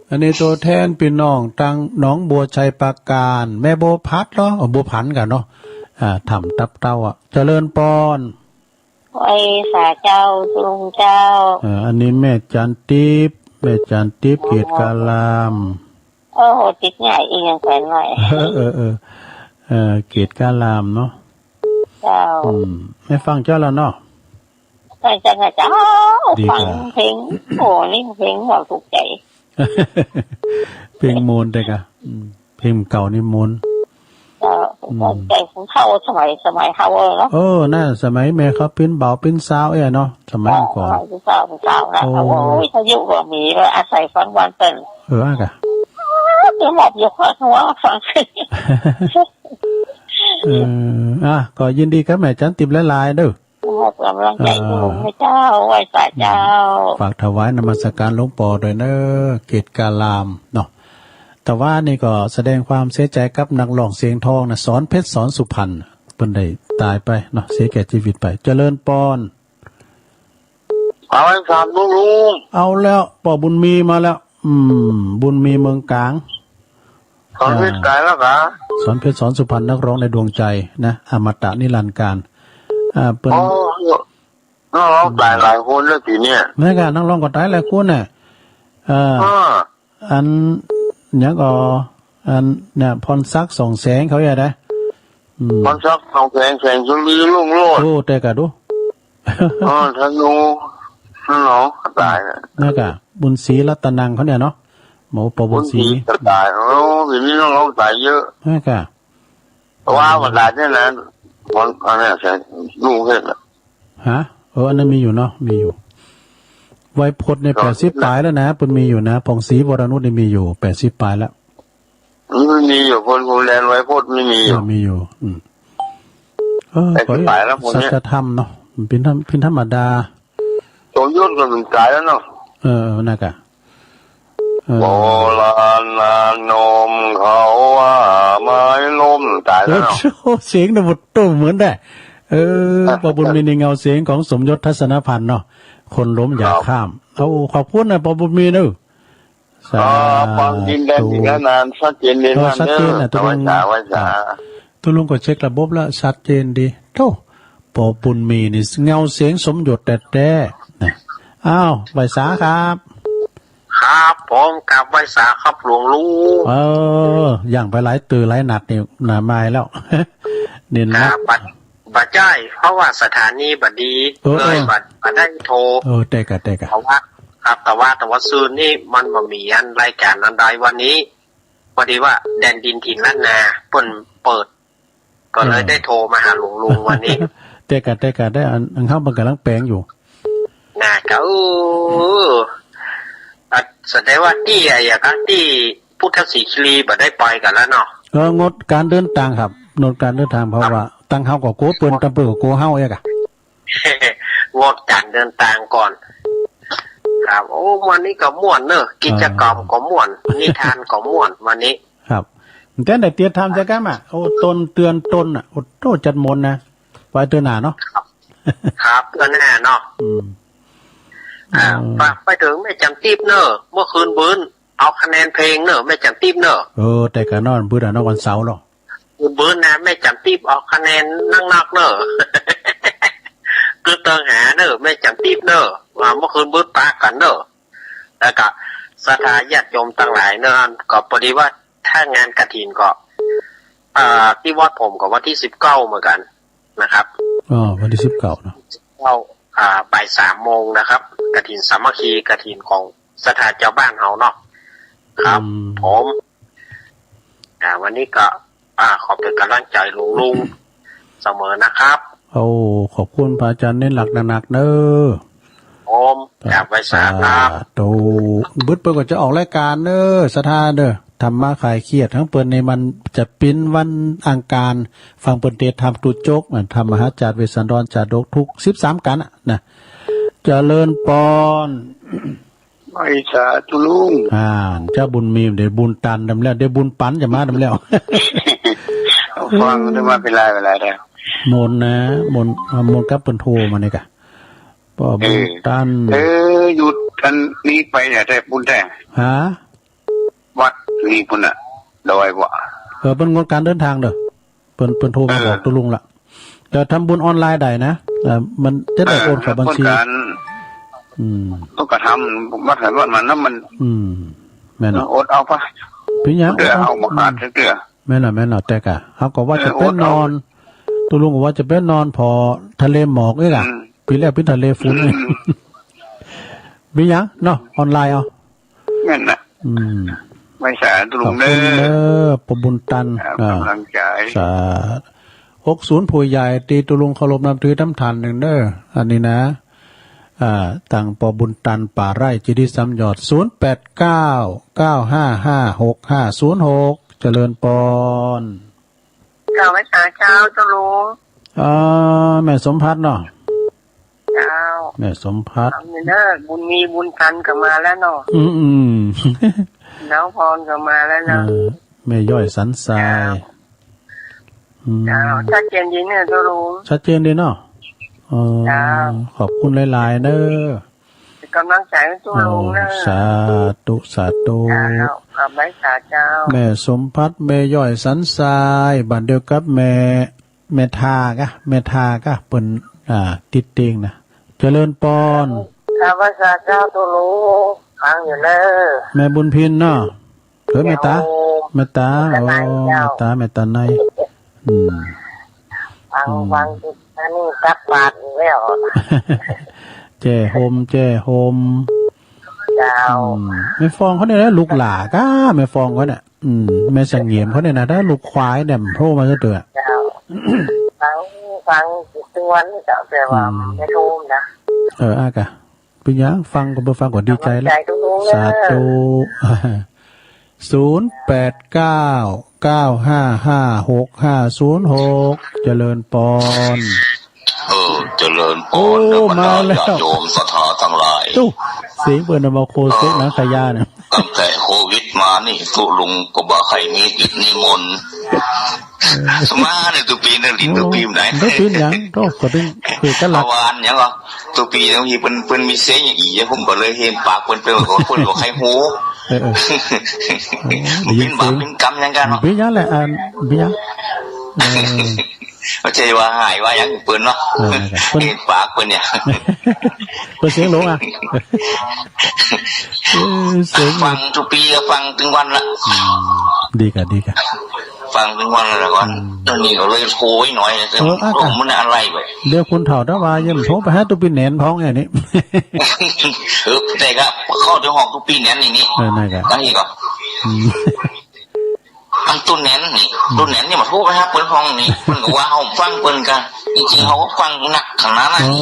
อันนี้ตั๋วแทนปี้น้องตางหนองบัวชัยปราการ แม่บัวผัดเหรอ อ๋อ บัวผันกั๋นเนาะ อ่า ถ้ำตับเต้าอะ เจริญปอน ไหว้สาเจ้าตุ๊ลุงเจ้า เอ่อ อันนี้แม่จันติ๊บ แม่จันติ๊บ อ๋อ เกตการาม โอ้โห ติ๊บใหญ่อีกอย่างแสนหน่อย เออ เออ เออ เออ เกตการามเนาะ เจ้า อืม แม่ฟังเจ้าแล้วเนาะ ใช่ ใช่ ใช่ เจ้า ดีกว่า ฟังเพลง โอ้ นี่เพลงเฮาถูกใจ๋ เพลงม่วนเต๊อะกะ อืม เพลงเก่านี่ม่วน เออ อืม ใจ๋ผู้เฒ่าสมัย สมัยเฮาเนาะ เออ นั่น สมัยแม่เขาเป๋นบ่าวเป๋นสาวเอ้ยเนาะ สมัยก่อน เออ สมัยผู้สาว ผู้สาวนะ โอ้ โอ้ย วิทยุก็มีเลย อาศัยฟังวันเปิ้น เออ อะกะ เดี๋ยวหมอบยกหัวฟัง เออ อ่ะ ก็ยินดีกับแม่จันติ๊บหลายๆ เด้อ มอบก๋ำลังใจ๋ เออ ตุ๊ลุงนะเจ้า ไหว้สาเจ้า อืม ฝากถวายนมัสการหลวงป้อตวยเน่อ เกตการามเนาะ แต่ว่านี่ก็แสดงความเสียใจ๋กับนักร้องเสียงทองนะ สอนเพชร สอนสุพรรณ เปิ้นได้ต๋ายไปเนาะ เสียแก่จีวิตไป เจริญปอน ไห เอาไว้สามลูกลุง เอาแล้ว ป้อบุญมีมาแล้ว อืม บุญมีเมืองก๋าง สอนเพชร อ่า ต๋ายแล้วกา สอนเพชร สอนสุพรรณ นักร้องในดวงใจนะ อมตะนิรันดร์กาล อ่า เปิ้น อ๋อ นักร้องต๋ายหลายคนแล้วตี้เนี่ย แม่นก่ะ นักร้องก็ต๋ายหลายคนน่ะ เออ อ่า อัน หยังก่อ อัน เนี่ย พรศักดิ์ ส่องแสง เขาอย่างใด อืม พรศักดิ์ ส่องแสง แสงสุรี รุ่งโรจน์ โอ้ แต่กะดู อ๋อ ธนู นั่นเนาะ ต๋ายน่ะ นั่นกะ บุญศรีรัตนังเขาเนี่ยเนาะ หมอปอบุญศรี บุญศรีก็ต๋าย โอ้ เดี๋ยวนี้นักร้องต๋ายเยอะ นั่นกะ แต่ว่าวันหลังเนี่ยนะ วัน อันเนี้ย แสงรุ่งโรจน์น่ะ ฮะ เออ อันนั้นมีอยู่เนาะ มีอยู่ ไวยพจน์เนี่ย ก็ แปดสิบป๋ายแล้วนะ เปิ้นมีอยู่นะ ผ่องศรีวรนุชเนี่ยมีอยู่ แปดสิบป๋ายแล้ว มันมีอยู่ คน คนแดนไวยพจน์ไม่มีอยู่ เออ มีอยู่ อืม เออ แปดสิบป๋ายแล้วคนเนี้ย สัจธรรมเนาะ มันเป๋นธรรม เป๋นธรรมดา สมยศก็เป๋นต๋ายแล้วเนาะ เออ เออ นั่นกะ เออ โบราณนมเขาว่าไม้ล้ม ต๋ายแล้วเนาะ โอ้โห เสียงเนี่ยหมดตู้เหมือนได้ เออ ป้อบุญมีนี่เงาเสียงของสมยศ ทัศนพันธ์เนาะ คนล้มอย่าข้าม ครับ เอา ขอบคุณนะ ป้อบุญมีเนาะ สาธุ อ๋อ ฟังดินแดนอีกแล้วนาน ชัดเจนดี เออ มาก ชัดเจนนะ เด้อ ตกลง ไหว้สา ไหว้สา อ่า ตกลงก็เช็คระบบแล้ว ชัดเจนดี โธ่ ป้อบุญมีนี่เงาเสียงสมยศแต๊ๆ นะ อ้าว ไหว้สาครับ ครับผม กราบไหว้สาครับหลวงลุง เออ ย่างไปหลายตื่อหลายนัดนี่นะ มาแล้ว นี่นะ ครับ บ่ บ่ใจ้ เพราะว่าสถานีบ่ดี เออ เลย เออ บ่ บ่ได้โทร เออ แต่กะ แต่กะ แต่ว่า ครับ แต่ว่า แต่ว่าซืนนี่มันบ่มีอันรายการอันใดวันนี้ พอดีว่าแดนดินถิ่นล้านนาเปิ้นเปิด ก็เลย เออ ได้โทรมาหาหลวงลุงวันนี้ แต่กะ แต่กะ ได้อัน อันเฮามันก่ำลังแป๋งอยู่ น่ะ ก็ เออ อ่ะ แสดงว่าตี้ อะหยังกะ ตี้พุทธศรีคีรีบ่ได้ไปกั๋นแล้วเนาะ เออ งดก๋านเดินตางครับ งดก๋านเดินตาง เพราะ ครับ ว่าตังเฮาก็กั๋วเปิ้น ตังเปิ้นก็กั๋วเฮาเอกอะ งดก๋านเดินตางก่อน ครับ โอ้ วันนี้ก็ม่วนเนอะ กิจกรรมก็ม่วน เออ นิทานก็ม่วนวันนี้ ครับ แต่ได้เตียรติธรรมจะกำอะ โอ้ ต๋นเตือนต๋นอะ โอ้โธ่ จัดมนต์นะ ไว้เตื้อหน้าเนาะ ครับ ครับ เตื้อหน้าเนาะ อืม อ่า เออ ฝากไปเถิงแม่จั๋นติ๊บเนอะ เมื่อคืนบื้น เอาคะแนนเพลงเนอะ แม่จั๋นติ๊บเนอะ เออ แต่กะนอนบื้นอะ นอนวันเสาร์เนาะ คืนบื้นนะ แม่จั๋นติ๊บเอาคะแนนนักๆ เนอะ คือเติงหาเนอะ แม่จั๋นติ๊บเนอะ ว่าเมื่อคืนบื้นปะกั๋นเนอะ แล้วก็ศรัทธาญาติโยมตังหลายเนอะ ก็พอดีว่าถ้างานกฐินก็ อ่า ตี้วัดผมก็วันตี้สิบเก้าเหมือนกั๋นนะครับ อ๋อ วันตี้สิบเก้าเนาะ สิบเก้า อ่า บ่ายสามโมงนะครับ กฐินสามัคคี กฐินของศรัทธาจาวบ้านเฮาเนาะ ครับ อืม ผม อ่า วันนี้ก็ อ่า ขอเป๋นก๋ำลังใจ๋หลวงลุงเสมอนะครับ โอ้ ขอบคุณพระอาจ๋ารย์เน้นหนักๆ เนอะ ผม กราบไหว้สาครับ สาธุ บึดเปิ้นก็จะออกรายก๋านเนอะ ศรัทธาเนอะ ธรรมะคลายเครียด ของเปิ้นนี่มันจะเป๋นวันอังคาร ฟังเปิ้นเตสน์ธรรมตุ๊จก อ่ะ ธรรมมหาจารย์เวสสันดรจาดก ทุกสิบสามกัณฑ์อะนะ เจริญปอน ไหว้สาตุ๊ลุง อ่า เจ้าบุญมี เดี๋ยวบุญตันดำแล้ว เดี๋ยวบุญปันจะมาดำแล้ว ฟังได้มาเป๋นไรเป๋นไรแล้ว มนต์นะ มนต์ อ่ะ มนต์กับเปิ้นโทรมานี่กะ ป้อบุญตัน เออ เออ อยู่อันนี้ไปเนี่ย แต่บุญแต่ ฮะ วัดนี่ปุ้นน่ะ ดอยบ่ เออ เปิ้นงดก๋านเดินตางเด้อ เปิ้น เปิ้นโทรมาบอกตุ๊ลุงละ เออ แต่ทำบุญออนไลน์ได้นะ เออ มันจะได้โอนเข้าบัญชี เออ เปิ้นก๋าน อืม เปิ้นก็ทำวัดไผวัดมันนะ มัน อืม แม่นเนาะ อดเอาปะ เป๋นหยัง เตื้อ อดเอา เอาบ่ขาดเตื้อ แม่นเนาะ แม่นเนาะ แต่กะ เฮาก็ว่าจะไปนอน เออ อดเอา ตุ๊ลุงก็ว่าจะไปนอนผ่อทะเลหมอกเอกอะ อืม ปี๋แล้วเป๋นทะเลฝุ่น อืม เป๋นหยังเนาะ ออนไลน์เอา แม่นน่ะ อืม ไหว้สาตุ๊ลุงเด้อ ขอบคุณเด้อ ป้อบุญตัน ครับ อ่า ก๋ำลังใจ๋ สาธุ หกศูนย์ ผู้ใหญ่ตี้ตุ๊ลุงเคารพนับถือตำท่านนึ่งเด้อ อันนี้นะ อ่า ตังป้อบุญตัน ป่าไร่ เจดีย์สามยอด ศูนย์แปดเก้า เก้าห้าห้า หกห้าศูนย์หก เจริญปอน กราบไหว้สาเจ้า เจ้าลุง อ่า แม่สมภัทรเนาะ เจ้า แม่สมภัทร เอาเด้อ บุญมีบุญตันก็มาแล้วเนาะ อืม อืม น้องพรก็มาแล้วเนาะ เออ แม่ย้อยสันทราย เจ้า อืม เจ้า ชัดเจนดีเนาะ เจ้าลุง ชัดเจนดีเนาะ เออ เจ้า ขอบคุณหลายๆ เด้อ ก๋ำลังใจ๋ตุ๊ลุงเน่อ โอ้ สาธุ สาธุ เจ้า ขอบคุณเจ้า แม่สมภัทร แม่ย้อยสันทราย บ้านเดียวกับแม่ แม่ทากะ แม่ทากะ เปิ้น อ่า ติดเตียงนะ เจริญปอน ข้าพเจ้าตุ๊ลุง ฟังอยู่เน่อ แม่บุญพินเนาะ เออ แม่ต๋า แม่ต๋า แม่ต๋า โอ้ แม่ต๋า แม่ต๋าใน อืม ฟัง อืม ฟัง อันนี้ตักบาตรอยู่แล้ว แจ้ห่ม แจ้ห่ม เจ้า อืม แม่ฟองเขาเนี่ยนะ ลูกหล้าก้า แม่ฟองเขาเนี่ย อืม แม่เสงี่ยมเขาเนี่ยนะ ถ้าลูกควายเนี่ย มันโผล่มาซะเตื้อ เจ้า ฟัง ฟังทุกวันเจ้า แต่ว่า อืม ไม่รู้นะ เออ อ่ะกะ เป๋นหยัง ฟังก็บ่ฟังก็ดีใจ๋แล้ว ก๋ำลังใจ๋ตุ๊ลุงเน่อ สาธุ ศูนย์แปดเก้า เก้าห้าห้า หกห้าศูนย์หก เจริญปอน เออ เจริญปอน โอ้ เด้อบรรดา มาแล้ว ญาติโยมศรัทธาตังหลาย ตุ๊ เสียงเปิ้นเอามาโคเซ็กหนังขยะเนี่ย ตั้งแต่โควิดมานี่ตุ๊ลุงก็บ่ใค่มีกิจนิมนต์ เออ สมาเนี่ยตุ๊ปี๋เนี่ย หลิ้นตุ๊ปี๋ไหน ตุ๊ปี๋หยัง โธ่ ก็ตึงคือกันละ เมื่อวานหยังวะ ตุ๊ปี๋เนี่ย บางทีเปิ้น เปิ้นมีเสียงอย่างอี้ ผมก็เลยเห็นปากเปิ้น เปิ้นก็ เปิ้นก็ใค่ฮู้ เออ เออ โอ้ ได้ยินเสียง ปิ้นบาปปิ้นกรรมหยังกั๋นเนาะ ปิ้นหยังแหละ อ่าน ปิ้นหยัง เออ บ่ใจ้ว่าหายว่าหยังเปิ้นเนาะ เออ นั่นแหละ เปิ้น เห็นปากเปิ้นเนี่ย เปิ้นเสียงหลงอะ เออ เสียงหลง ฟังตุ๊ปี๋ก็ฟังตึงวันละ อืม ดีกะ ดีกะ ฟังตึงวันละก่อน อืม ต๋อนนี้ก็เลยโทรอีกหน่อย เออ อ่ะ โอ้ มันอะไรวะ เดี๋ยวคนเฒ่าถ้าว่ายังโทรไปหาตุ๊ปี๋แหนนพ้องอย่างนี้ เออ แต่ก็เข้าถึงห้องตุ๊ปี๋แหนนอย่างนี้ เออ นั่นแหละ อันนี้ก็ อืม อันตุ๊แหนนนี่ อืม ตุ๊แหนนนี่มาโทรไปหาเปิ้นห้องนี่ เปิ้นก็ว่าเฮาฟังเปิ้นกะ จริงๆ เฮาก็ฟังนักขนาดนั้น อ๋อ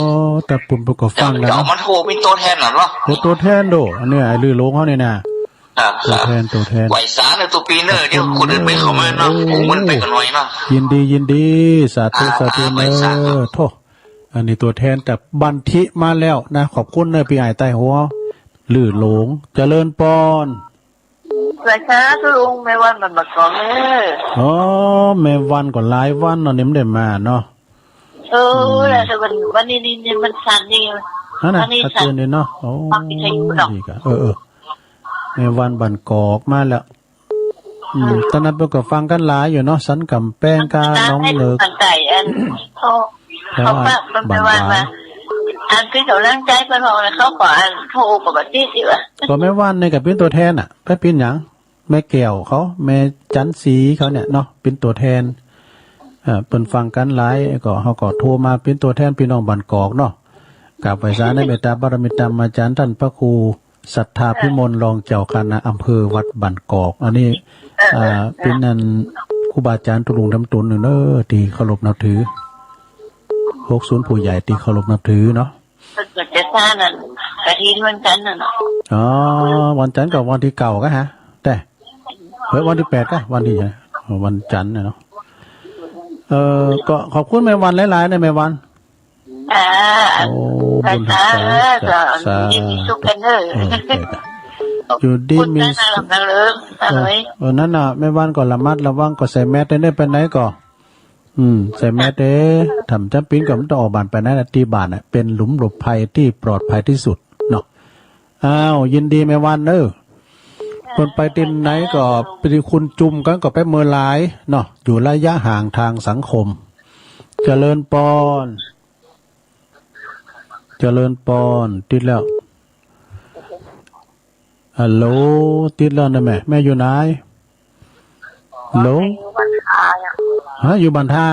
แต่เปิ้น เปิ้นก็ฟังแล้วเนาะ เดี๋ยวมันโทรเป๋นตั๋วแทนน่ะเนาะ โอ้ ตั๋วแทนโด อันนี้ไอ้ลือหลงเฮานี่นะ ครับ ตั๋วแทน ตั๋วแทน ไหว้สาเน่อตุ๊ปี๋เน่อ เดี๋ยวคนอื่นไปเข้ามาเนาะ โอ้ ผมมันไปกันหน่อยเนาะ ยินดี ยินดี สาธุ อ่า สาธุ ไหว้สา เน่อ ครับ โธ่ อันนี้ตั๋วแทนจากบ้านทิมาแล้วนะ ขอบคุณเน่อ ปี้อ้ายใต้หัว ลือหลง เจริญปอน ไหว้สาตุ๊ลุง แม่วันบ้านบางกอกเน่อ อ๋อ แม่วันก็หลายวันเนาะ นี่บ่ได้มาเนาะ เออ อืม แล้วแต่วัน วันนี้นี่ นี่มันสั่นนี่ นั่นน่ะ วันนี้สั่น สะเทือนเลยเนาะ โอ้ ฟังวิทยุเนาะ ดีกะ เออ เออ แม่วันบ้านกอกมาแล้ว อืม อ่า ต๋อนนั้นเปิ้นก็ฟังกั๋นหลายอยู่เนาะ สันก๋ำแปงกา หนองเหลิก ตั้งแต่อัน โทร แถว เขาก็ บ้าน มันไปว่า บ้านหวาย ว่า อันเป๋นก๋ำลังใจ๋เปิ้น เฮาก็อันโทรก็บ่ติดอยู่อะ ก็แม่วันนี่ก็เป๋นตั๋วแทนน่ะ ไปเป๋นหยัง แม่แก้วเขา แม่จันทร์ศรีเขาเนี่ยเนาะ เป๋นตั๋วแทน เอ่อ เปิ้นฟังกั๋นหลาย ก็ เฮาก็โทรมาเป๋นตั๋วแทนปี้น้องบ้านกอกเนาะ กราบไหว้สาในเมตตาบารมีธรรมอาจ๋ารย์ต้านพระครูศรัทธาพิมล รองเจ้าคณะอำเภอวัดบ้านกอก อันนี้ เอ่อ เป๋นอันครูบาอาจ๋ารย์ตุ๊ลุงต๋ำต๋นนึ่งเน่อ ตี้เคารพนับถือ พวกศูนย์ผู้ใหญ่ตี้เคารพนับถือเนาะ เปิ้นก็จะสร้างอันกฐินวันจันทร์น่ะเนาะ อ๋อ วันจันทร์ก็วันตี้เก้าก็ฮะ แต่ เฮ้ย วันตี้แปดก็ วันตี้ วันจันทร์น่ะเนาะ เอ่อ ก็ขอบคุณแม่วันหลายๆ นะแม่วัน อ่า โอ้ บุญหักษา สาธุ สาธุ อยู่ดีมีสุขกั๋นเน่อ เออ อยู่ดีมีสุข เออ เออ นั่นน่ะ แม่วันก็ระมัดระวัง ก็ใส่แมสก์เน่อ ไปไหนก็ อืม ใส่แมสก์เน่อ ถ้าจ๋ำเป๋นก็บ่ต้องออกบ้านไปไหนน่ะ ตี้บ้านน่ะ เป๋นหลุมหลบภัยตี้ปลอดภัยตี้สุดเนาะ อ้าว ยินดีแม่วันเน่อ เปิ้นไปตี้ไหนก็ ไปตี้คนจุมกั๋นก็ไปเมินหลายเนาะ อยู่ระยะห่างทางสังคม เจริญปอน เจริญปอน ติดแล้ว ฮัลโหล ติดแล้วนะแม่ แม่อยู่ไหน ฮัลโหล อยู่บ้านท่า ฮะ อยู่บ้านท่า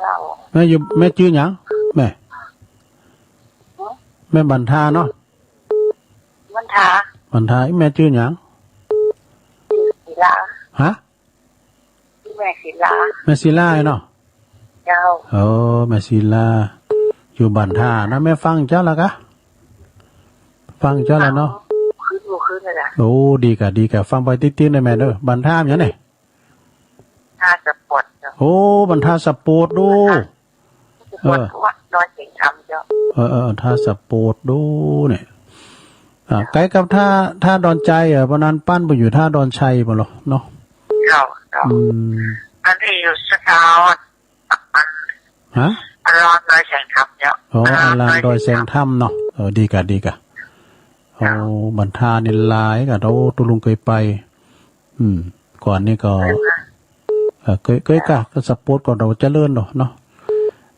เจ้า แม่อยู่ แม่จื้อหยัง แม่ แม่บ้านท่าเนาะ บ้านท่า บ้านท่า อีแม่จื้อหยัง ศิลา ฮะ แม่ศิลา แม่ศิลาเนาะ เจ้า เออ แม่ศิลา อยู่บ้านท่านะ แม่ฟังเจ้าแล้วกะ ฟังเจ้าแล้วเนาะ คืน คืนเลยนะ โอ้ ดีกะ ดีกะ ฟังไปติ๊ดๆ นะแม่เน่อ บ้านท่าหยังเนี่ย ท่าสะโปดเจ้า โอ้ บ้านท่าสะโปดดู เออ วัด วัดดอยแสงธรรมเจ้า เออ เออ ท่าสะโปดดูเนี่ย อ่า ใก้กับท่า ท่าดอนชัย เออ ประมาณปันไปอยู่ท่าดอนชัยบ่ลอเนาะ เจ้า เจ้า อืม อันนี้อยู่สะเกา ฮะ อารามดอยแสงธรรมเจ้า อ๋อ อารามดอยแสงธรรมเนาะ เออ ดีกะ ดีกะ โอ้ บันทานี่หลายก่ะ โอ้ ตุ๊ลุงเกยไป อืม ก่อนนี่ก็ เออ เกย เกยก่ะ ก็สะโปดก่อน เฮาเจริญเนาะ เนาะ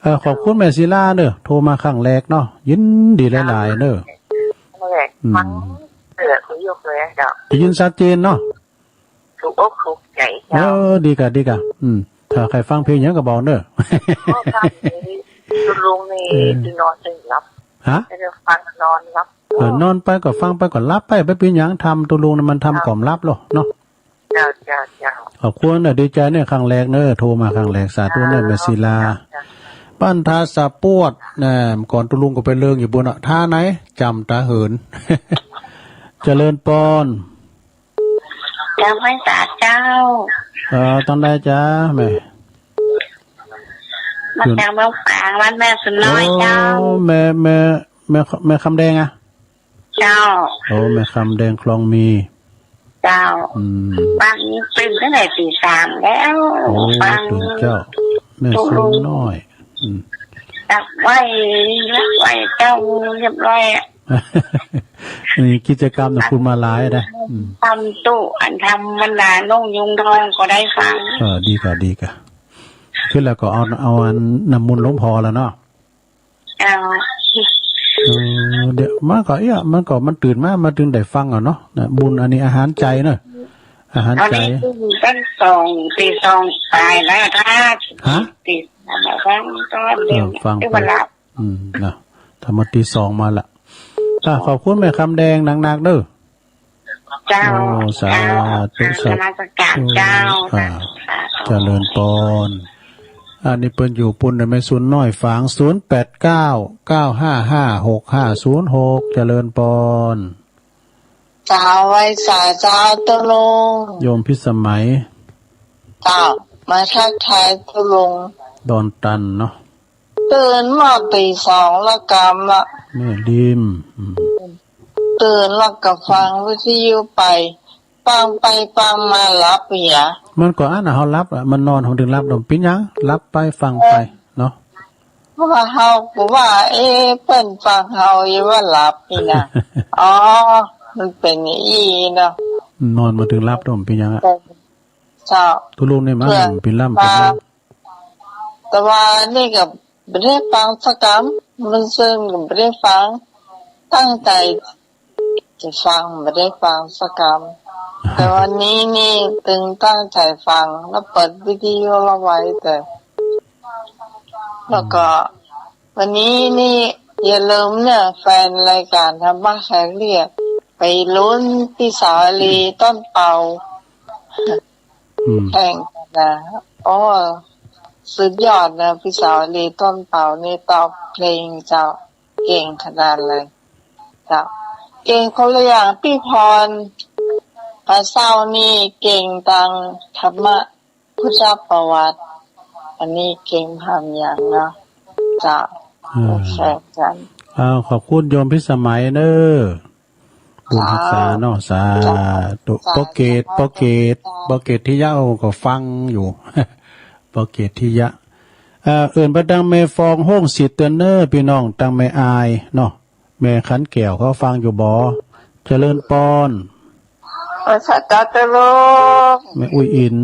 เออ ขอบคุณแม่ศิลาเนาะ โทรมาครั้งแรกเนาะ ยินดีหลายๆ เนาะ อืม ได้ยินชัดเจนเนาะ ถูกอกถูกใจ๋ เออ ดีก่ะ ดีก่ะ อืม ถ้าใค่ฟังเพลงหยังก็บอกเนาะ ตุ๊ลุงนี่ เออ นอนจนหลับ ฮะ ฟังนอนหลับ เออ นอนไปก็ฟังไปก็หลับไป บ่เป๋นหยัง ธรรมตุ๊ลุงนี่มันธรรมกล่อมหลับเนาะ เจ้า เจ้า เจ้า ขอบคุณเนาะ ดีใจ๋เนาะ ครั้งแรกเนาะ โทรมาครั้งแรก สาธุเนาะ แม่ศิลา เจ้า บ้านทาสะปวด นะ ก่อนตุ๊ลุงก็ไปเริงอยู่ปู๊นเนาะ ท่าไหน จำต๋าเหิน เจริญปอน เจ้า ไหว้สาเจ้า เออ ตางใดจ๊ะแม่ มาจากเมืองฝาง บ้านแม่สุนน้อยเจ้า โอ้ แม่ แม่ แม่ แม่คำแดงอะ เจ้า โอ้ แม่คำแดงคลองมี เจ้า อืม ฟังตื่นตั้งแต่ตีสามแล้ว โอ้ ฟัง ตื่นเจ้า แม่สุนน้อย อืม หลับไหว้ หลับไหว้เจ้าเรียบร้อยอะ มีกิจกรรมนะ คุณมาหลายนะ อืม ทำตู้ อันทำบรรดานุ่งยุงทองก็ได้ฟัง เออ ดีก่ะ ดีก่ะ ขึ้นแล้วก็เอา เอาอันน้ำมนต์หลวงพ่อแล้วเนาะ เจ้า เออ เดี๋ยวมันก็ เอี้ย มันก็ มันตื่นมา มันตื่นได้ฟังอะเนาะ นะ บุญอันนี้อาหารใจ๋เนาะ อาหารใจ๋ อันนี้ตื่นตั้งสอง ตีสองปลายแล้ว ถ้า ฮะ ตีสามแล้ว ฟังตอนเดียว เออ ฟังไป เวลา อืม นะ ถ้ามาตีสองมาละ อ่ะ ขอบคุณแม่คำแดงหนักๆ เด้อ เจ้า โอ้ สาธุ เจ้า สาธุ นมัสการเจ้า อ่า สาธุ เจริญปอน อันนี้เปิ้นอยู่ปู๊นเนาะ แม่สุนน้อย ฝาง ศูนย์แปดเก้า เก้าห้าห้า หกห้าศูนย์หก เจริญปอน เจ้า ไหว้สาเจ้าตุ๊ลุง โยมพิสมัย เจ้า มาทักทายตุ๊ลุง ดอนตันเนาะ ตื่นมาตีสองแล้วกำละ แม่ริม อืม ตื่นแล้วก็ฟังวิทยุไป ฟังไปฟังมาหลับเหีย มันก็อันน่ะ เฮาหลับอะ มันนอน เฮาถึงหลับ บ่เป๋นหยัง หลับไปฟังไป เออ เนาะ เพราะว่าเฮาก็ว่า เอ๊ะ เปิ้นฟังเฮาอยู่ว่าหลับนี่นะ อ๋อ มันเป๋นอย่างอี้เนาะ นอนบ่าถึงหลับ บ่เป๋นหยังอะ เจ้า ตุ๊ลุงนี่มัน เปิ้น เป๋นลำ เปิ้นลำ แต่ว่านี่ก็บ่ได้ฟังสักกำ มันซึ่งก็บ่ได้ฟัง ตั้งใจ๋จะฟัง บ่ได้ฟังสักกำ แต่วันนี้นี่ตึงตั้งใจ๋ฟัง แล้วเปิดวิทยุเอาไว้แต่ แล้วก็วันนี้นี่อย่าลืมเนาะ แฟนรายการธรรมะไขเครียด ไปลุ้นพี่สาวอาลีต้นเปา อืม แข่งกันนะ โอ้ สุดยอดนะ พี่สาวอาลีต้นเปานี่ตอบเพลงเจ้า เก่งขนาดเลยเจ้า เก่งคนละอย่าง พี่พร พาเศร้านี่เก่งตางธรรมะพุทธประวัติ อันนี้เก่งทางอย่างเนาะเจ้า อืม แข่งกัน อ้าว ขอบคุณโยมพิสมัยเนาะ บุญฮักษาเนาะ สาธุ สาธุ ป้อเกต ป้อเกต ป้อเกตทิยะ โอ้ ก็ฟังอยู่ ป้อเกตทิยะ เอ่อ เอิ้นไปตางแม่ฟองโฮงสิทธิ์เตื้อเน่อ ปี้น้องตางแม่อายเนาะ แม่ขันแก้วเขาฟังอยู่บ่ เจริญปอน เออ สาธุ ตุ๊ลุง แม่อุ้ยอิน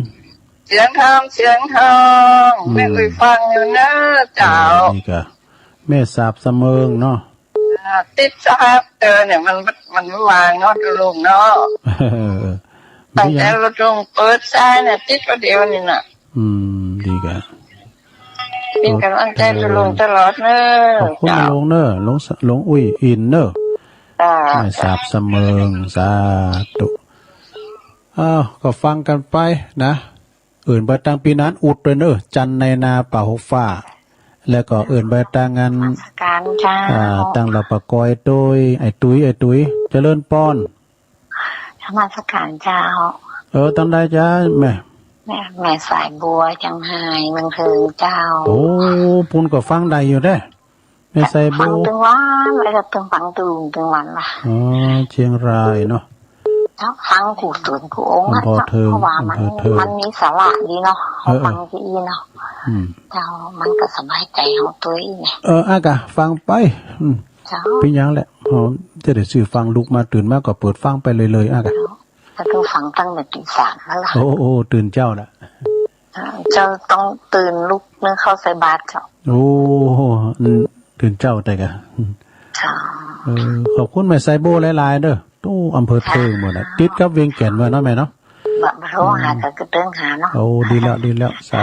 เสียงทอง เสียงทอง อืม แม่อุ้ยฟังอยู่เน่อเจ้า เออ นี่ก็ แม่สาบสะเมิงเนาะ อ่า ติดสาบเตอเนี่ย มัน มันบ่วางเนาะ ตุ๊ลุงเนาะ เออ ตั้งแต่ตุ๊ลุงเปิดสายเนี่ย ติดประเดี๋ยวนี้น่ะ อืม ดีกะ เป๋นก๋ำลังใจ๋ตุ๊ลุงตลอดเน่อ ขอบคุณ เจ้า ลุงเน่อ ลุงส- ลุงอุ้ยอินเน่อ จ้า แม่สาบสะเมิง สาธุ อ้าว ก็ฟังกันไปนะ เอิ้นไปตางปี้นานอุดตวยเน่อ จันในนาป่าหกฟ้า แล้วก็เอิ้นไปตางอัน นมัสการเจ้า อ่า ตางเหล่าป่ากอยตวย ไอ้ตุ้ย ไอ้ตุ้ย เจริญปอน นมัสการเจ้า เออ ตางใดจ๊ะแม่ แม่ แม่สายบัว จังหาย เมืองเทิงเจ้า โอ้ ปู๊นก็ฟังได้อยู่เด้ แม่สายบัว ฟังตึงวัน แล้วก็ตึงฟังตึง ตึงวันล่ะ อ๋อ เจียงรายเนาะ เจ้า ฟังกู้ตั๋วกู้องค์อะ อำเภอเทิง เพราะว่ามัน อำเภอเทิง มันมีสาระดีเนาะ เออ เฮาฟังตี้อี้เนาะ อืม เจ้า มันก็สบายใจ๋เฮาตวยอี้ไง เออ อ่ะกะ ฟังไป อืม เจ้า เป๋นหยังแหละ เฮา จะได้ซื้อฟัง ลุกมาตื่นมาก็เปิดฟังไปเลยๆ อ่ะกะ ก็ต้องฟังตั้งแต่ตีสามนั่นแหละ โอ้ โอ้ ตื่นเจ๊าละ เจ้าต้องตื่นลุกนึ่งเข้าใส่บาตรเจ้า โอ้ อืม ตื่นเจ๊าแต่กะ เจ้า เออ ขอบคุณแม่ไซโบ้หลายๆ เด้อ โอ้ อำเภอเทิงหมดน่ะ ค่ะ ติดกับเวียงแก่นไว้เนาะแม่เนาะ บ่ บ่โทรหา อืม ก็กระเตื้องหาเนาะ โอ้ ดีแล้ว ดีแล้ว สา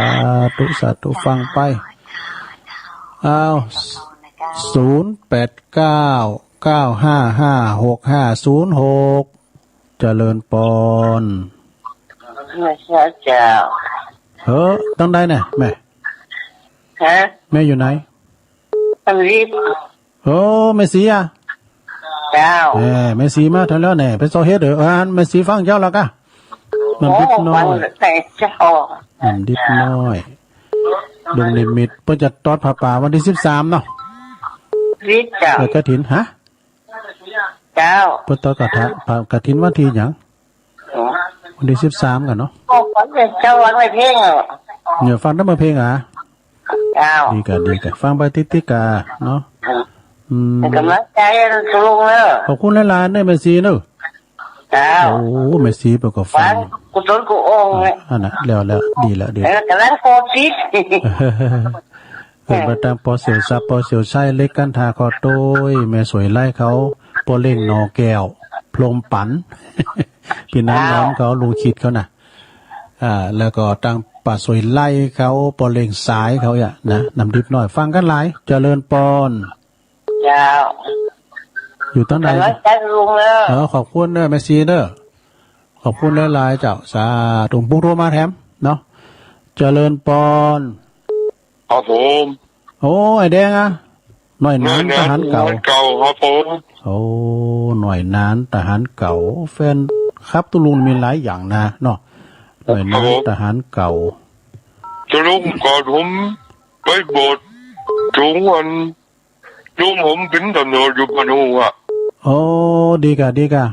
ธุ สาธุ ฟังไป อ้าว ศูนย์แปดเก้า เก้าห้าห้า หกห้าศูนย์หก เจริญปอน เจ้า เฮ้อ ตั้งใดเนี่ยแม่ ฮะ แม่อยู่ไหน อันนี้ โอ้ แม่ศรีอ่ะ เจ้า เออ แม่ศรีมาเถิงแล้วเนี่ย ไปซอเฮ็ดเด้อ อ่าน แม่ศรีฟังเจ้าแล้วกะ น้ำดิบน้อย โอ้ ฟังแต่เจ้า น้ำดิบน้อย ดงนิมิต เปิ้นจะตอดผ้าป่าวันที่สิบสามเนาะ สิบเจ้า เออ กฐิน ฮะ เจ้า เปิ้นตอดกฐะ ผ้ากฐินวันที่หยัง อ๋อ วันที่สิบสามกั๋นเนาะ โอ้ ฟังแต่เจ้า ฟังแต่เพลงอ่ะ เนี่ย ฟังแต่เมื่อเพลงอ่ะ เจ้า ดีกะ ดีกะ ฟังไปติ๊กๆ กะเนาะ อืม อืม เป็นกำลังใจให้ลุงเนอะ ขอบคุณหลายๆ เนอะแม่ศรีเนอะ เจ้า โอ้ แม่ศรีเปิ้นก็ฟัง ฟังกูต้นกูโอ่งเนี่ย อ่ะ อันน่ะ แล้ว แล้ว ดีแล้ว ดี เออ กำลังโฟกัส เออ มาตางปอเสี่ยวซับ ปอเสี่ยวใช้ เล็กกั้นทาคอโต้ย แม่สวยไล่เขา ปอเล่งหน่อแก้ว พรหมปัน ปี้น้อง เจ้า น้องเขา ลุงคิดเขาน่ะ อ่า แล้วก็ตางป้าสวยไล่เขา ปอเล่งสายเขาอ่ะนะ น้ำดิบน้อย ฟังกั๋นหลาย เจริญปอน เจ้า อยู่ตางใด กำลังใจลุงเนอะ เออ ขอบคุณเนอะแม่ศรีเนอะ ขอบคุณหลายๆ เจ้า สาธุ ปุ้งโทรมาแถมเนาะ เจริญปอน ครับผม โอ้ ไอ้แดงอ่ะ หน่วยหนานทหารเก่า หน่วยหนานทหารเก่าครับผม โอ้ หน่วยหนานทหารเก่า แฟนคลับตุ๊ลุงมีหลายอย่างนะเนาะ หน่วยหนานทหารเก่า ครับผม ตุ๊ลุงก่อนผมไปโบสถ์ ถุงวัน ลุงผมเป๋นตำรวจอยู่บ้านฮูอ่ะ โอ้ ดีกะ ดีกะ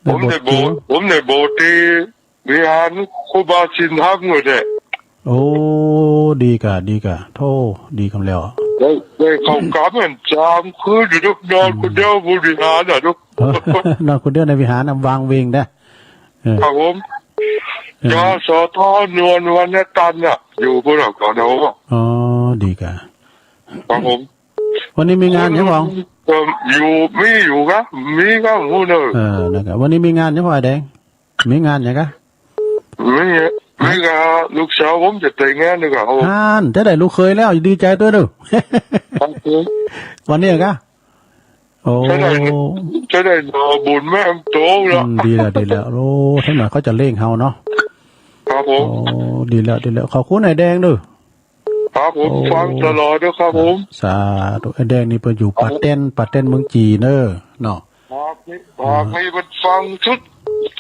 ผมได้โบสถ์ ผมได้โบสถ์ตี้วิหารครูบาสินธรรมก็ได้ โอ้ ดีกะ ดีกะ โธ่ ดีกำแล้ว ได้ ได้เข้ากราบมันสามคืนอยู่เนาะ นอนคนเดียว อืม บนวิหารน่ะเนาะ นอนคนเดียวในวิหารน่ะ วางเวงได้ เออ ครับผม เออ จสท นวลวรรณตันน่ะ อยู่พุ้นน่ะก่อนนะผม อ๋อ ดีกะ ครับผม วันนี้มีงานหยังพ่อง เอ่อ อยู่ มีอยู่กะ มีกะ ฮู้เนอะ เออ นั่นกะ วันนี้มีงานหยังพ่องไอ้แดง มีงานหยังกะ มี มีกะ ลูกสาวผมจะแต่งงานนี่กะ โอ้ ฮั่น จะได้ลูกเขยแล้ว ดีใจ๋ตวยเนาะ ครับผม วันนี้กะ โอ้ จะได้ จะได้หน่อบุญแม่โตแล้ว อืม ดีแล้ว ดีแล้ว โอ้ ถ้าหน่อยเขาจะเล่งเฮาเนาะ ครับผม โอ้ ดีแล้ว ดีแล้ว ขอบคุณไอ้แดงเนาะ ครับผม โอ้ ฟังตลอดเนาะครับผม สาธุ ไอ้แดงนี่เปิ้นอยู่ป่าแต้น ป่าแต้นเมืองจีนเนอะ เนาะ ครับ นี่ ครับ นี่เปิ้นฟังสุด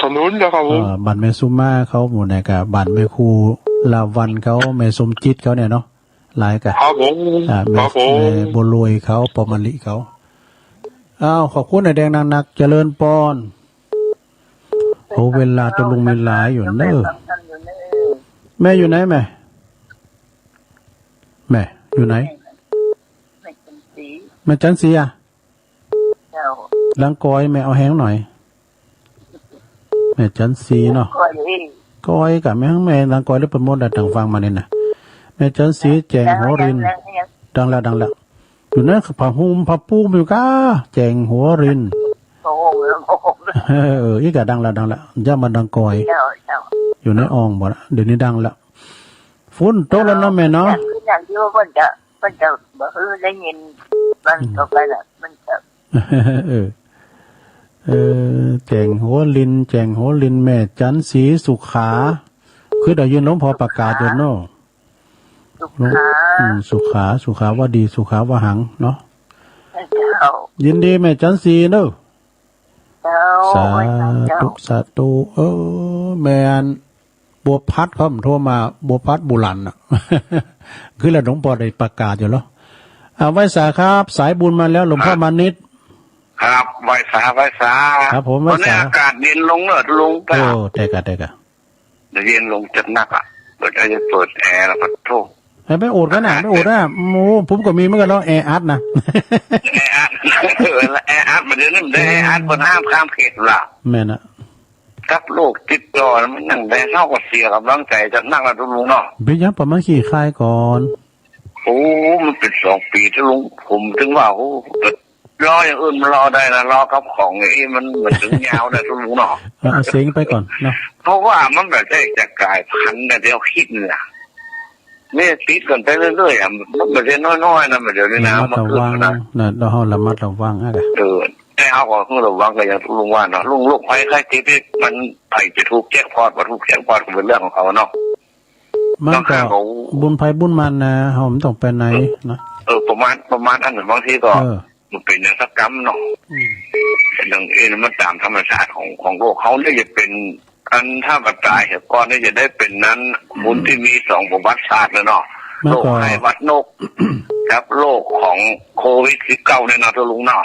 ถนนนะครับผม อ่า บ้านแม่สุมาเขาหมู่ไหนกะ บ้านแม่ครูลาวัลย์เขา แม่สมจิตเขาเนี่ยเนาะ หลายกะ ครับผม อ่า แม่ ครับผม แม่บัวรวยเขา ปอมะลิเขา อ้าว ขอบคุณไอ้แดงนักๆ เจริญปอน โอ้ เวลาตุ๊ลุงมีหลายอยู่เนอะ แม่อยู่ไหนแม่ แม่อยู่ไหน แม่จันทร์ศรี แม่จันทร์ศรีอะ เจ้า ดังกอย แม่เอาแฮงหน่อย แม่จันทร์ศรีเนาะ ก้อยเอง ก้อยกะแม่ แม่ดังกอยหรือเปิ้นมดอะ ต่างฟังมานี่นะ แม่จันทร์ศรี แจ๋งหัวริน ดังแล้ว ดังแล้ว อยู่ในผ้าห่มผ้าปูมอยู่กะ แจ๋งหัวริน โอ้โห โอ้โห เออ อีกกะดังแล้ว ดังแล้ว อย่ามาดังกอย เจ้า เจ้า อยู่ในอ่องบ่ละ เดี๋ยวนี้ดังแล้ว ฝนตกแล้วเนาะแม่เนาะ อย่างที่ว่าเปิ้นจะ เปิ้นจะบ่หื้อได้ยิน มันก็ไปละ มันจะ เออ เออ แจ๋งหัวริน แจ๋งหัวริน แม่จันทร์ศรี สุขา คือได้ยินหลวงพ่อประกาศอยู่เนาะ สุขา อืม สุขา สุขาวดี สุขาวหัง เนาะ เจ้า ยินดีแม่จันทร์ศรีเนาะ เจ้า สาธุ ไหว้สาเจ้า สาธุ เออ แม่น บัวพัดเขาโทรมา บัวพัดบุหลันน่ะ คือละหลวงพ่อได้ประกาศอยู่แล้ว อ่า ไหว้สาครับ สายบุญมาแล้ว หลวงพ่อมานิด ครับ ไหว้สา ไหว้สา ครับผม ไหว้สา วันนี้อากาศเย็นลงเนอะลุง โอ้ แต่กะ แต่กะ เดี๋ยวเย็นลงจัดหนักอะ เปิด จะเปิดแอร์แล้ว ปะโธ่ ไป ไปโอดกั๋นน่ะ ไปโอดน่ะ โอ้ ผมก็มีเหมือนกั๋นเนาะ แออัดน่ะ แออัด เออ แออัด บ่าเดี่ยวนี้มันได้แออัด เปิ้นห้ามข้ามเขตละ แม่นน่ะ กับโรคติดต่อมันยังได้ เฮาก็เสียก๋ำลังใจ๋จัดนักนะตุ๊ลุงเนาะ เป๋นหยัง ปะมาณกี่ค่ายก่อน โอ้ มันเป๋นสองปี๋ตุ๊ลุง ผมเถิงว่า โอ้ รออย่างอื่นมันรอได้นะ รอกับของนี่มัน มันเถิงยาวนะตุ๊ลุงเนาะ เอา เอาเสียงไปก่อนเนาะ เพราะว่ามันบ่ใจ้จะก๋ายพันธุ์นะ เดี๋ยวกึ๊ดเนี่ย เนี่ยติดกั๋นไปเรื่อยๆ อะ มันบ่ใจ้น้อยๆ นะ เดี๋ยวนี้นะ ระมัดระวัง มันกึ๊ดนะ นะ เฮาระมัดระวังอะ เออ แต่เฮาก็ต้องระวังกั๋นอย่างตุ๊ลุงว่าเนาะ ลุง โรคภัยไข้เจ็บนี่มันใผจะถูกแจ็คพอต บ่ถูกแจ็คพอตก็เป๋นเรื่องของเขาเนาะ มันก็ เฮาก็ บุญใผบุญมันนะ เฮาบ่ต้องไปไหนนะ เออ ประมาณ ประมาณอั้น บางทีก็ เออ มันเป๋นอย่างสักกรรมเนาะ อืม เรื่องอี้มันต๋ามธรรมชาติของ ของโลก เฮาเนี่ยจะเป๋น อันถ้าบ่ต๋ายเหียก่อนเนี่ยจะได้เป๋นนั้น อืม บุญตี้มีสองประวัติศาสตร์เลยเนาะ มันก็ โรคไข้หวัดนก กับโรคของโควิดสิบเก้าเนี่ยเนาะ ตุ๊ลุงเนาะ